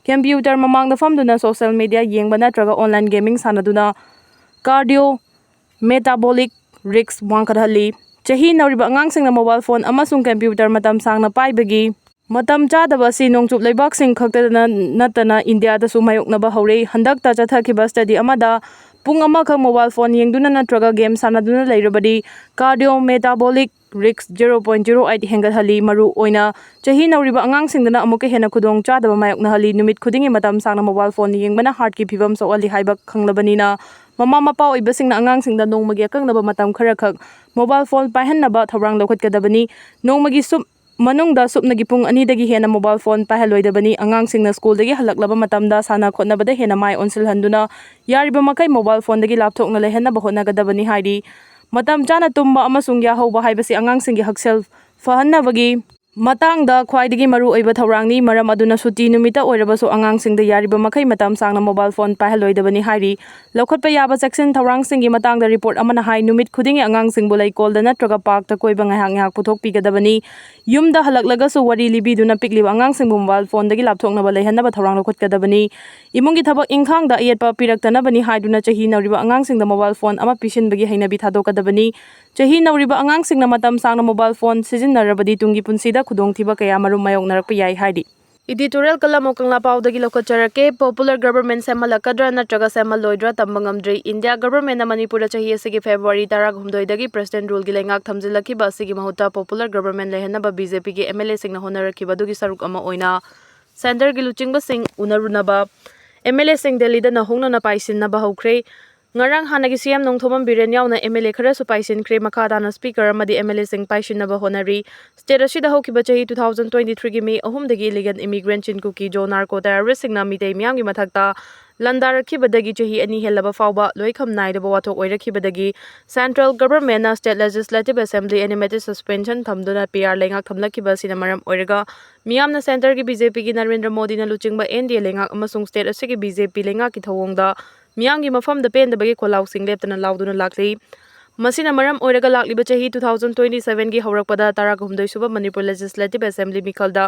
computer ꯃꯃꯥꯡꯗ ꯐꯝꯗꯨꯅ social media ꯌꯦꯡꯕ ꯅꯠꯇ꯭ꯔꯒ online gaming ꯁꯥꯟꯅꯗꯨꯅ cardio metabolic risk ꯋꯥꯡꯈꯠꯍꯜꯂꯤ꯫ ꯆꯍꯤ ꯅꯧꯔꯤꯕ ꯑꯉꯥꯡꯁꯤꯡꯅ mobile phone ꯑꯃꯁꯨꯡ computer ꯃꯇꯝ ꯁꯥꯡꯅ ꯄꯥꯏꯕꯒꯤ ꯃꯇꯝ ꯆꯥꯗꯕ ꯑꯁꯤ ꯅꯣꯡꯆꯨꯞ ꯂꯩꯕꯥꯛꯁꯤꯡ ꯈꯛꯇꯗ ꯅꯠꯇꯅ ꯏꯟꯗꯤꯌꯥꯗꯁꯨ ꯃꯥꯌꯣꯛꯅꯕ ꯍꯧꯔꯦ꯫ ꯍꯟꯗꯛꯇ ꯆꯠꯊꯈꯤꯕ study ꯑꯃꯗ ꯄꯨꯡ ꯑꯃꯈꯛ mobile phone ꯌꯦꯡꯗꯨꯅ ꯅꯠꯇ꯭ꯔꯒ game ꯁꯥꯟꯅꯗꯨꯅ ꯂꯩꯔꯕꯗꯤ cardio-metabolic risk zero point zero eight ꯍꯦꯟꯒꯠꯍꯜꯂꯤ꯫ ꯃꯔꯨ ꯑꯣꯏꯅ ꯆꯍꯤ ꯅꯧꯔꯤꯕ ꯑꯉꯥꯡꯁꯤꯡꯗꯅ ꯑꯃꯨꯛꯀ ꯍꯦꯟꯅ ꯈꯨꯗꯣꯡ ꯆꯥꯗꯕ ꯃꯥꯌꯣꯛꯅꯍꯜꯂꯤ꯫ ꯅꯨꯃꯤꯠ ꯈꯨꯗꯤꯡꯒꯤ ꯃꯇꯝ ꯁꯥꯡꯅ mobile phone ꯌꯦꯡꯕꯅ heartꯀꯤ ꯐꯤꯕꯝ ꯁꯣꯛꯍꯜꯂꯤ ꯍꯥꯏꯕ ꯈꯪꯂꯕꯅꯤꯅ, ꯃꯃꯥ ꯃꯄꯥ ꯑꯣꯏꯕꯁꯤꯡꯅ ꯑꯉꯥꯡꯁꯤꯡꯗ ꯅꯣꯡꯃꯒꯤ ꯑꯀꯛꯅꯕ ꯃꯇꯝ ꯈꯔꯈꯛ mobile phone ꯄꯥꯏꯍꯟꯅꯕ ꯊꯧꯔꯥꯡ ꯂꯧꯈꯠꯀꯗꯕꯅꯤ꯫ ꯅꯣꯡꯃꯒꯤ ꯁꯨꯞ ꯃꯅꯨꯡꯗ ꯁꯨꯞꯅꯒꯤ ꯄꯨꯡ ꯑꯅꯤꯗꯒꯤ ꯍꯦꯟꯅ mobile phone ꯄꯥꯏꯍꯜꯂꯣꯏꯗꯕꯅꯤ꯫ ꯑꯉꯥꯡꯁꯤꯡꯅ schoolꯗꯒꯤ ꯍꯜꯂꯛꯂꯕ ꯃꯇꯝꯗ ꯁꯥꯟꯅ ꯈꯣꯠꯅꯕꯗ ꯍꯦꯟꯅ ꯃꯥꯏ ꯑꯣꯟꯁꯤꯜꯍꯟꯗꯨꯅ ꯌꯥꯔꯤꯕ ꯃꯈꯩ mobile phoneꯗꯒꯤ ꯂꯥꯞꯊꯣꯛꯅ ꯂꯩꯍꯟꯅꯕ ꯍꯣꯠꯅꯒꯗꯕꯅꯤ ꯍꯥꯏꯔꯤ꯫ ꯃꯇꯝ ꯆꯥꯅ ꯇꯨꯝꯕ ꯑꯃꯁꯨꯡ ꯌꯥꯍꯧꯕ ꯍꯥꯏꯕꯁꯤ ꯑꯉꯥꯡꯁꯤꯡꯒꯤ ꯍꯛꯁꯦꯜ ꯐꯍꯟꯅꯕꯒꯤ ꯃꯇꯥꯡꯗ ꯈ꯭ꯋꯥꯏꯗꯒꯤ ꯃꯔꯨꯑꯣꯏꯕ ꯊꯧꯔꯥꯡꯅꯤ꯫ ꯃꯔꯝ ꯑꯗꯨꯅ ꯁꯨꯇꯤ ꯅꯨꯃꯤꯠꯇ ꯑꯣꯏꯔꯕꯁꯨ ꯑꯉꯥꯡꯁꯤꯡꯗ ꯌꯥꯔꯤꯕ ꯃꯈꯩ ꯃꯇꯝ ꯁꯥꯡꯅ mobile phone ꯄꯥꯏꯍꯜꯂꯣꯏꯗꯕꯅꯤ ꯍꯥꯏꯔꯤ꯫ ꯂꯧꯈꯠꯄ ꯌꯥꯕ ꯆꯦꯛꯁꯤꯟ ꯊꯧꯔꯥꯡꯁꯤꯡꯒꯤ ꯃꯇꯥꯡꯗ report ꯑꯃꯅ ꯍꯥꯏ, ꯅꯨꯃꯤꯠ ꯈꯨꯗꯤꯡꯒꯤ ꯑꯉꯥꯡꯁꯤꯡꯕꯨ ꯂꯩꯀꯣꯜꯗ ꯅꯠꯇ꯭ꯔꯒ parkꯇ ꯀꯣꯏꯕ ꯉꯥꯏꯍꯥꯛ ꯉꯥꯏꯍꯥꯛ ꯄꯨꯊꯣꯛꯄꯤꯒꯗꯕꯅꯤ꯫ ꯌꯨꯝꯗ ꯍꯜꯂꯛꯂꯒꯁꯨ ꯋꯥꯔꯤ ꯂꯤꯕꯤꯗꯨꯅ ꯄꯤꯛꯂꯤꯕ ꯑꯉꯥꯡꯁꯤꯡꯕꯨ mobile phoneꯗꯒꯤ ꯂꯥꯞꯊꯣꯛꯅꯕ ꯂꯩꯍꯟꯅꯕ ꯊꯧꯔꯥꯡ ꯂꯧꯈꯠꯀꯗꯕꯅꯤ꯫ ꯏꯃꯨꯡꯒꯤ ꯊꯕꯛ ꯏꯪꯈꯥꯡꯗ ꯑꯌꯦꯠꯄ ꯄꯤꯔꯛꯇꯅꯕꯅꯤ ꯍꯥꯏꯗꯨꯅ ꯆꯍꯤ ꯅꯧꯔꯤꯕ ꯑꯉꯥꯡꯁꯤꯡꯗ mobile phone ꯑꯃ ꯄꯤꯁꯤꯟꯕꯒꯤ ꯍꯩꯅꯕꯤ ꯊꯥꯗꯣꯛꯀꯗꯕꯅꯤ꯫ ꯆꯍꯤ ꯅꯧꯔꯤꯕ ꯑꯉꯥꯡꯁꯤꯡꯅ ꯃꯇꯝ ꯁꯥꯡꯅ mobile phone ꯁꯤꯖꯤꯟꯅꯔꯕꯗꯤ ꯇꯨꯡꯒꯤ ꯄꯨꯟꯁꯤꯗ ꯈꯨꯗꯣꯡꯊꯤꯕ ꯀꯌꯥ ꯃꯔꯨꯝ ꯃꯥꯌꯣꯛꯅꯔꯛꯄ ꯌꯥꯏ ꯍꯥꯏꯔꯤ꯫ Editorial column ꯑꯣ ꯀꯪꯂꯥꯄꯥꯎꯗꯒꯤ ꯂꯧꯈꯠꯆꯔꯛꯀꯦ꯫ Popular government ꯁꯦꯝꯍꯜꯂꯛꯀꯗ꯭ꯔꯥ ꯅꯠꯇ꯭ꯔꯒ ꯁꯦꯝꯍꯜꯂꯣꯏꯗ꯭ꯔꯥ ꯇꯝꯕ ꯉꯝꯗ꯭ꯔꯤ꯫ India governmentꯅ ꯃꯅꯤꯄꯨꯔꯗ ꯆꯍꯤ ꯑꯁꯤꯒꯤ February ꯇꯔꯥꯍꯨꯝꯗꯣꯏꯗꯒꯤ president ruleꯒꯤ ꯂꯩꯉꯥꯛ ꯊꯝꯖꯤꯜꯂꯛꯈꯤꯕ ꯑꯁꯤꯒꯤ ꯃꯍꯨꯠꯇ popular government ꯂꯩꯍꯟꯅꯕ BJPꯒꯤ MLAꯁꯤꯡꯅ ꯍꯣꯠꯅꯔꯛꯈꯤꯕ ꯑꯗꯨꯒꯤ ꯁꯔꯨꯛ ꯑꯃ ꯑꯣꯏꯅ centreꯒꯤ ꯂꯨꯆꯤꯡꯕꯁꯤꯡ ꯎꯅꯔꯨꯅꯕ MLAꯁꯤꯡ ꯗꯦꯜꯂꯤꯗ ꯅꯧꯍꯧꯅꯅ ꯄꯥꯏꯁꯤꯟꯅꯕ ꯍꯧꯈ꯭ꯔꯦ꯫ ꯉꯔꯥꯡ ꯍꯥꯟꯅꯒꯤ CM ꯅꯣꯡꯊꯣꯝꯕꯝ ꯕꯤꯔꯦꯟ ꯌꯥꯎꯅ MLA ꯈꯔꯁꯨ ꯄꯥꯏꯁꯤꯟꯈ꯭ꯔꯦ꯫ ꯃꯈꯥ ꯇꯥꯅ speaker ꯑꯃꯗꯤ MLAꯁꯤꯡ ꯄꯥꯏꯁꯤꯟꯅꯕ ꯍꯣꯠꯅꯔꯤ꯫ State ꯑꯁꯤꯗ ꯍꯧꯈꯤꯕ ꯆꯍꯤ two thousand twenty threeꯒꯤ May ꯑꯍꯨꯝꯗꯒꯤ illegal immigrantꯁꯤꯡ ꯀꯨꯀꯤ ꯖꯣ narco terroristꯁꯤꯡꯅ ꯃꯤꯇꯩ ꯃꯤꯌꯥꯝꯒꯤ ꯃꯊꯛꯇ ꯂꯥꯟꯗꯥꯔꯛꯈꯤꯕꯗꯒꯤ ꯆꯍꯤ ꯑꯅꯤ ꯍꯦꯜꯂꯕ ꯐꯥꯎꯕ ꯂꯣꯏꯈꯝ ꯅꯥꯏꯗꯕ ꯋꯥꯊꯣꯛ ꯑꯣꯏꯔꯛꯈꯤꯕꯗꯒꯤ central governmentꯅ state legislative assembly animated suspension ꯊꯝꯗꯨꯅ PR ꯂꯩꯉꯥꯛ ꯊꯝꯂꯛꯈꯤꯕ ꯑꯁꯤꯅ ꯃꯔꯝ ꯑꯣꯏꯔꯒ ꯃꯤꯌꯥꯝꯅ centreꯒꯤ BJPꯒꯤ ꯅꯔꯦꯟꯗ꯭ꯔ ꯃꯣꯗꯤꯅ ꯂꯨꯆꯤꯡꯕ NDA ꯂꯩꯉꯥꯛ ꯑꯃꯁꯨꯡ state ꯑꯁꯤꯒꯤ BJP ꯂꯩꯉꯥꯛꯀꯤ ꯊꯧꯑꯣꯡꯗ ꯃꯤꯌꯥꯝꯒꯤ ꯃꯐꯝꯗ ꯄꯦꯟꯗꯕꯒꯤ ꯈꯣꯜꯂꯥꯎꯁꯤꯡ ꯂꯦꯞꯇꯅ ꯂꯥꯎꯗꯨꯅ ꯂꯥꯛꯂꯤ꯫ ꯃꯁꯤꯅ ꯃꯔꯝ ꯑꯣꯏꯔꯒ ꯂꯥꯛꯂꯤꯕ ꯆꯍꯤ two thousand twenty seven ꯒꯤ ꯍꯧꯔꯛꯄꯗ ꯇꯔꯥꯍꯨꯝꯗꯣꯏꯁꯨꯕ ꯃꯅꯤꯄꯨꯔ Legislative Assembly ꯃꯤꯈꯜꯗ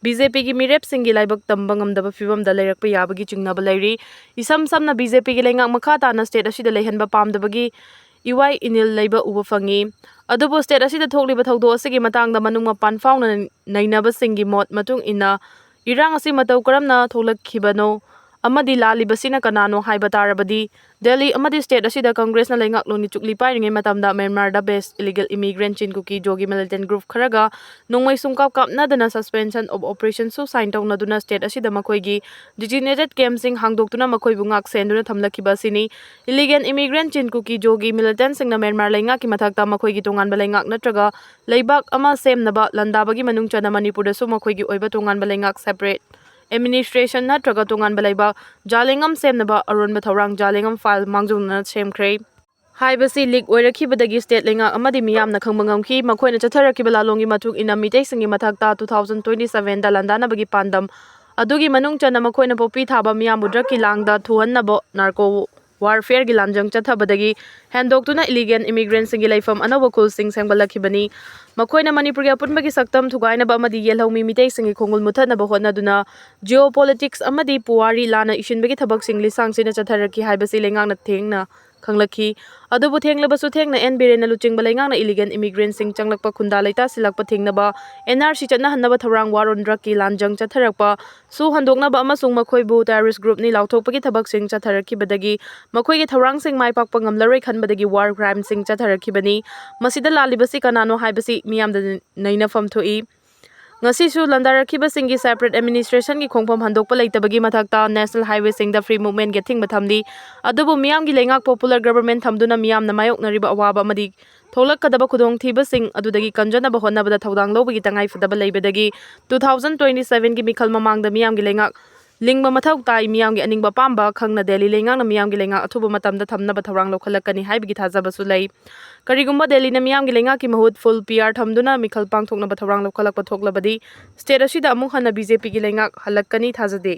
BJP ꯒꯤ ꯃꯤꯔꯦꯞꯁꯤꯡꯒꯤ ꯂꯥꯏꯕꯛ ꯇꯝꯕ ꯉꯝꯗꯕ ꯐꯤꯕꯝꯗ ꯂꯩꯔꯛꯄ ꯌꯥꯕꯒꯤ ꯆꯤꯡꯅꯕ ꯂꯩꯔꯤ꯫ ꯏꯁꯝ ꯁꯝꯅ BJP ꯒꯤ ꯂꯩꯉꯥꯛ ꯃꯈꯥ ꯇꯥꯅ state ꯑꯁꯤꯗ ꯂꯩꯍꯟꯕ ꯄꯥꯝꯗꯕꯒꯤ ꯏꯋꯥꯏ ꯏꯅꯤꯜ ꯂꯩꯕ ꯎꯕ ꯐꯪꯉꯤ꯫ ꯑꯗꯨꯕꯨ state ꯑꯁꯤꯗ ꯊꯣꯛꯂꯤꯕ ꯊꯧꯗꯣꯛ ꯑꯁꯤꯒꯤ ꯃꯇꯥꯡꯗ ꯃꯅꯨꯡ ꯃꯄꯥꯟ ꯐꯥꯎꯅ ꯅꯩꯅꯕꯁꯤꯡꯒꯤ ꯃꯣꯠ ꯃꯇꯨꯡ ꯏꯟꯅ ꯏꯔꯥꯡ ꯑꯁꯤ ꯃꯇꯧ ꯀꯔꯝꯅ ꯊꯣꯛꯂꯛꯈꯤꯕꯅꯣ ꯑꯃꯗꯤ ꯂꯥꯜꯂꯤꯕꯁꯤꯅ ꯀꯅꯥꯅꯣ ꯍꯥꯏꯕ ꯇꯥꯔꯕꯗꯤ, ꯗꯦꯜꯂꯤ ꯑꯃꯗꯤ state ꯑꯁꯤꯗ ꯀꯪꯒ꯭ꯔꯦꯁꯅ ꯂꯩꯉꯥꯛꯂꯣꯟ ꯂꯨꯆꯤꯛꯂꯤ ꯄꯥꯏꯔꯤꯉꯩ ꯃꯇꯝꯗ ꯃ꯭ꯌꯥꯟꯃꯥꯔꯗ based illegal immigrant ꯆꯤꯟ ꯀꯨꯀꯤ ꯖꯣꯒꯤ militant group ꯈꯔꯒ ꯅꯣꯡꯃꯩ ꯁꯨꯡꯀꯥꯞ ꯀꯥꯞꯅꯗꯅ suspension of operation ꯁꯨ sign ꯇꯧꯅꯗꯨꯅ state ꯑꯁꯤꯗ ꯃꯈꯣꯏꯒꯤ designated camp ꯁꯤꯡ ꯍꯥꯡꯗꯣꯛꯇꯨꯅ ꯃꯈꯣꯏꯕꯨ ꯉꯥꯛ ꯁꯦꯟꯗꯨꯅ ꯊꯝꯂꯛꯈꯤꯕ ꯑꯁꯤꯅꯤ꯫ Illegal immigrant ꯆꯤꯟ ꯀꯨꯀꯤ ꯖꯣꯒꯤ militant ꯁꯤꯡꯅ ꯃ꯭ꯌꯥꯟꯃꯥꯔ ꯂꯩꯉꯥꯛꯀꯤ ꯃꯊꯛꯇ ꯃꯈꯣꯏꯒꯤ ꯇꯣꯉꯥꯟꯕ ꯂꯩꯉꯥꯛ ꯅꯠꯇ꯭ꯔꯒ ꯂꯩꯕꯥꯛ ꯑꯃ ꯁꯦꯝꯅꯕ ꯂꯥꯟꯗꯥꯕꯒꯤ ꯃꯅꯨꯡ ꯆꯟꯅ ꯃꯅꯤꯄꯨꯔꯗꯁꯨ ꯃꯈꯣꯏꯒꯤ ꯑꯣꯏꯕ ꯇꯣꯉꯥꯟꯕ ꯂꯩꯉꯥꯛ, separate administration ꯅꯠꯇ꯭ꯔꯒ ꯇꯣꯉꯥꯟꯕ ꯂꯩꯕꯥꯛ ꯖꯥꯂꯦꯡꯉꯝ ꯁꯦꯝꯅꯕ ꯑꯔꯣꯟꯕ ꯊꯧꯔꯥꯡ ꯖꯥꯂꯦꯡꯉꯝ file ꯃꯥꯡꯖꯧꯅꯅ ꯁꯦꯝꯈ꯭ꯔꯦ ꯍꯥꯏꯕꯁꯤ leak ꯑꯣꯏꯔꯛꯈꯤꯕꯗꯒꯤ state ꯂꯩꯉꯥꯛ ꯑꯃꯗꯤ ꯃꯤꯌꯥꯝꯅ ꯈꯪꯕ ꯉꯝꯈꯤ꯫ ꯃꯈꯣꯏꯅ ꯆꯠꯊꯔꯛꯈꯤꯕ ꯂꯥꯂꯣꯡꯒꯤ ꯃꯇꯨꯡ ꯏꯟꯅ ꯃꯤꯇꯩꯁꯤꯡꯒꯤ ꯃꯊꯛꯇ two thousand twenty seven ꯗ ꯂꯥꯟꯗꯥꯅꯕꯒꯤ ꯄꯥꯟꯗꯝ ꯑꯗꯨꯒꯤ ꯃꯅꯨꯡ ꯆꯟꯅ ꯃꯈꯣꯏꯅ ꯄꯣꯄꯤ ꯊꯥꯕ ꯃꯤꯌꯥꯝꯕꯨ drug ꯀꯤ ꯂꯥꯡꯗ ꯊꯨꯍꯟꯅꯕ narco warfare ꯒꯤ ꯂꯥꯟꯖꯪ ꯆꯠꯊꯕꯗꯒꯤ ꯍꯦꯟꯗꯣꯛꯇꯨꯅ illegal immigrant ꯁꯤꯡꯒꯤ ꯂꯩꯐꯝ ꯑꯅꯧꯕ ꯈꯨꯜꯁꯤꯡ ꯁꯦꯝꯒꯠꯂꯛꯈꯤꯕꯅꯤ꯫ ꯃꯈꯣꯏꯅ ꯃꯅꯤꯄꯨꯔꯒꯤ ꯑꯄꯨꯟꯕꯒꯤ ꯁꯛꯇꯝ ꯊꯨꯒꯥꯏꯅꯕ ꯑꯃꯗꯤ ꯌꯦꯜꯍꯧꯃꯤ ꯃꯤꯇꯩꯁꯤꯡꯒꯤ ꯈꯣꯡꯒꯨꯜ ꯃꯨꯊꯠꯅꯕ ꯍꯣꯠꯅꯗꯨꯅ geopolitics ꯑꯃꯗꯤ ꯄꯨꯋꯥꯔꯤ ꯂꯥꯟꯅ ꯏꯁꯤꯟꯕꯒꯤ ꯊꯕꯛꯁꯤꯡ ꯂꯤꯁꯥꯡ ꯁꯤꯠꯅ ꯆꯠꯊꯔꯛꯈꯤ ꯍꯥꯏꯕꯁꯤ ꯂꯩꯉꯥꯛꯅ ꯊꯦꯡꯅ ꯈꯪꯂꯛꯈꯤ꯫ ꯑꯗꯨꯕꯨ ꯊꯦꯡꯂꯕꯁꯨ ꯊꯦꯡꯅ ꯑꯦꯟ ꯕꯤꯔꯦꯟꯅ ꯂꯨꯆꯤꯡꯕ ꯂꯩꯉꯥꯛꯅ illegal immigrant ꯁꯤꯡ ꯆꯪꯂꯛꯄ ꯈꯨꯟꯗꯥ ꯂꯩꯇꯥꯁꯤꯜꯂꯛꯄ ꯊꯤꯡꯅꯕ, N R C ꯆꯠꯅꯍꯟꯅꯕ ꯊꯧꯔꯥꯡ war on drug ꯀꯤ ꯂꯥꯟꯖꯪ ꯆꯠꯊꯔꯛꯄ ꯁꯨ ꯍꯟꯗꯣꯛꯅꯕ ꯑꯃꯁꯨꯡ ꯃꯈꯣꯏꯕꯨ terrorist group ꯅꯤ ꯂꯥꯎꯊꯣꯛꯄꯒꯤ ꯊꯕꯛꯁꯤꯡ ꯆꯠꯊꯔꯛꯈꯤꯕꯗꯒꯤ ꯃꯈꯣꯏꯒꯤ ꯊꯧꯔꯥꯡꯁꯤꯡ ꯃꯥꯏ ꯄꯥꯛꯄ ꯉꯝꯂꯔꯣꯏ ꯈꯟꯕꯗꯒꯤ war crime ꯁꯤꯡ ꯆꯠꯊꯔꯛꯈꯤꯕꯅꯤ꯫ ꯃꯁꯤꯗ ꯂꯥꯜꯂꯤꯕꯁꯤ ꯀꯅꯥꯅꯣ ꯍꯥꯏꯕꯁꯤ ꯃꯤꯌꯥꯝꯗ ꯅꯩꯅꯐꯝ ꯊꯣꯛꯏ꯫ ꯉꯁꯤꯁꯨ ꯂꯥꯟꯗꯥꯔꯛꯈꯤꯕꯁꯤꯡꯒꯤ separate administration ꯒꯤ ꯈꯣꯡꯐꯝ ꯍꯟꯗꯣꯛꯄ ꯂꯩꯇꯕꯒꯤ ꯃꯊꯛꯇ national highway ꯁꯤꯡꯗ free movement ꯒꯤ ꯑꯊꯤꯡꯕ ꯊꯝꯂꯤ꯫ ꯑꯗꯨꯕꯨ ꯃꯤꯌꯥꯝꯒꯤ ꯂꯩꯉꯥꯛ popular government ꯊꯝꯗꯨꯅ ꯃꯤꯌꯥꯝꯅ ꯃꯥꯌꯣꯛꯅꯔꯤꯕ ꯑꯋꯥꯕ ꯑꯃꯗꯤ ꯊꯣꯛꯂꯛꯀꯗꯕ ꯈꯨꯗꯣꯡꯊꯤꯕꯁꯤꯡ ꯑꯗꯨꯗꯒꯤ ꯀꯟꯖꯅꯕ ꯍꯣꯠꯅꯕꯗ ꯊꯧꯗꯥꯡ ꯂꯧꯕꯒꯤ ꯇꯉꯥꯏ ꯐꯗꯕ ꯂꯩꯕꯗꯒꯤ two thousand twenty seven ꯒꯤ ꯃꯤꯈꯜ ꯃꯃꯥꯡꯗ ꯃꯤꯌꯥꯝꯒꯤ ꯂꯩꯉꯥꯛ ꯂꯤꯡꯕ ꯃꯊꯧ ꯇꯥꯏ꯫ ꯃꯤꯌꯥꯝꯒꯤ ꯑꯅꯤꯡꯕ ꯑꯄꯥꯝꯕ ꯈꯪꯅ ꯗꯦꯜꯂꯤ ꯂꯩꯉꯥꯛꯅ ꯃꯤꯌꯥꯝꯒꯤ ꯂꯩꯉꯥꯛ ꯑꯊꯨꯕ ꯃꯇꯝꯗ ꯊꯝꯅꯕ ꯊꯧꯔꯥꯡ ꯂꯧꯈꯠꯂꯛꯀꯅꯤ ꯍꯥꯏꯕꯒꯤ ꯊꯥꯖꯕꯁꯨ ꯂꯩ꯫ ꯀꯔꯤꯒꯨꯝꯕ ꯗꯦꯜꯂꯤꯅ ꯃꯤꯌꯥꯝꯒꯤ ꯂꯩꯉꯥꯛꯀꯤ ꯃꯍꯨꯠ full P R ꯊꯝꯗꯨꯅ ꯃꯤꯈꯜ ꯄꯥꯡꯊꯣꯛꯅꯕ ꯊꯧꯔꯥꯡ ꯂꯧꯈꯠꯂꯛꯄ ꯊꯣꯛꯂꯕꯗꯤ state ꯑꯁꯤꯗ ꯑꯃꯨꯛ ꯍꯟꯅ B J P ꯒꯤ ꯂꯩꯉꯥꯛ ꯍꯜꯂꯛꯀꯅꯤ ꯊꯥꯖꯗꯦ꯫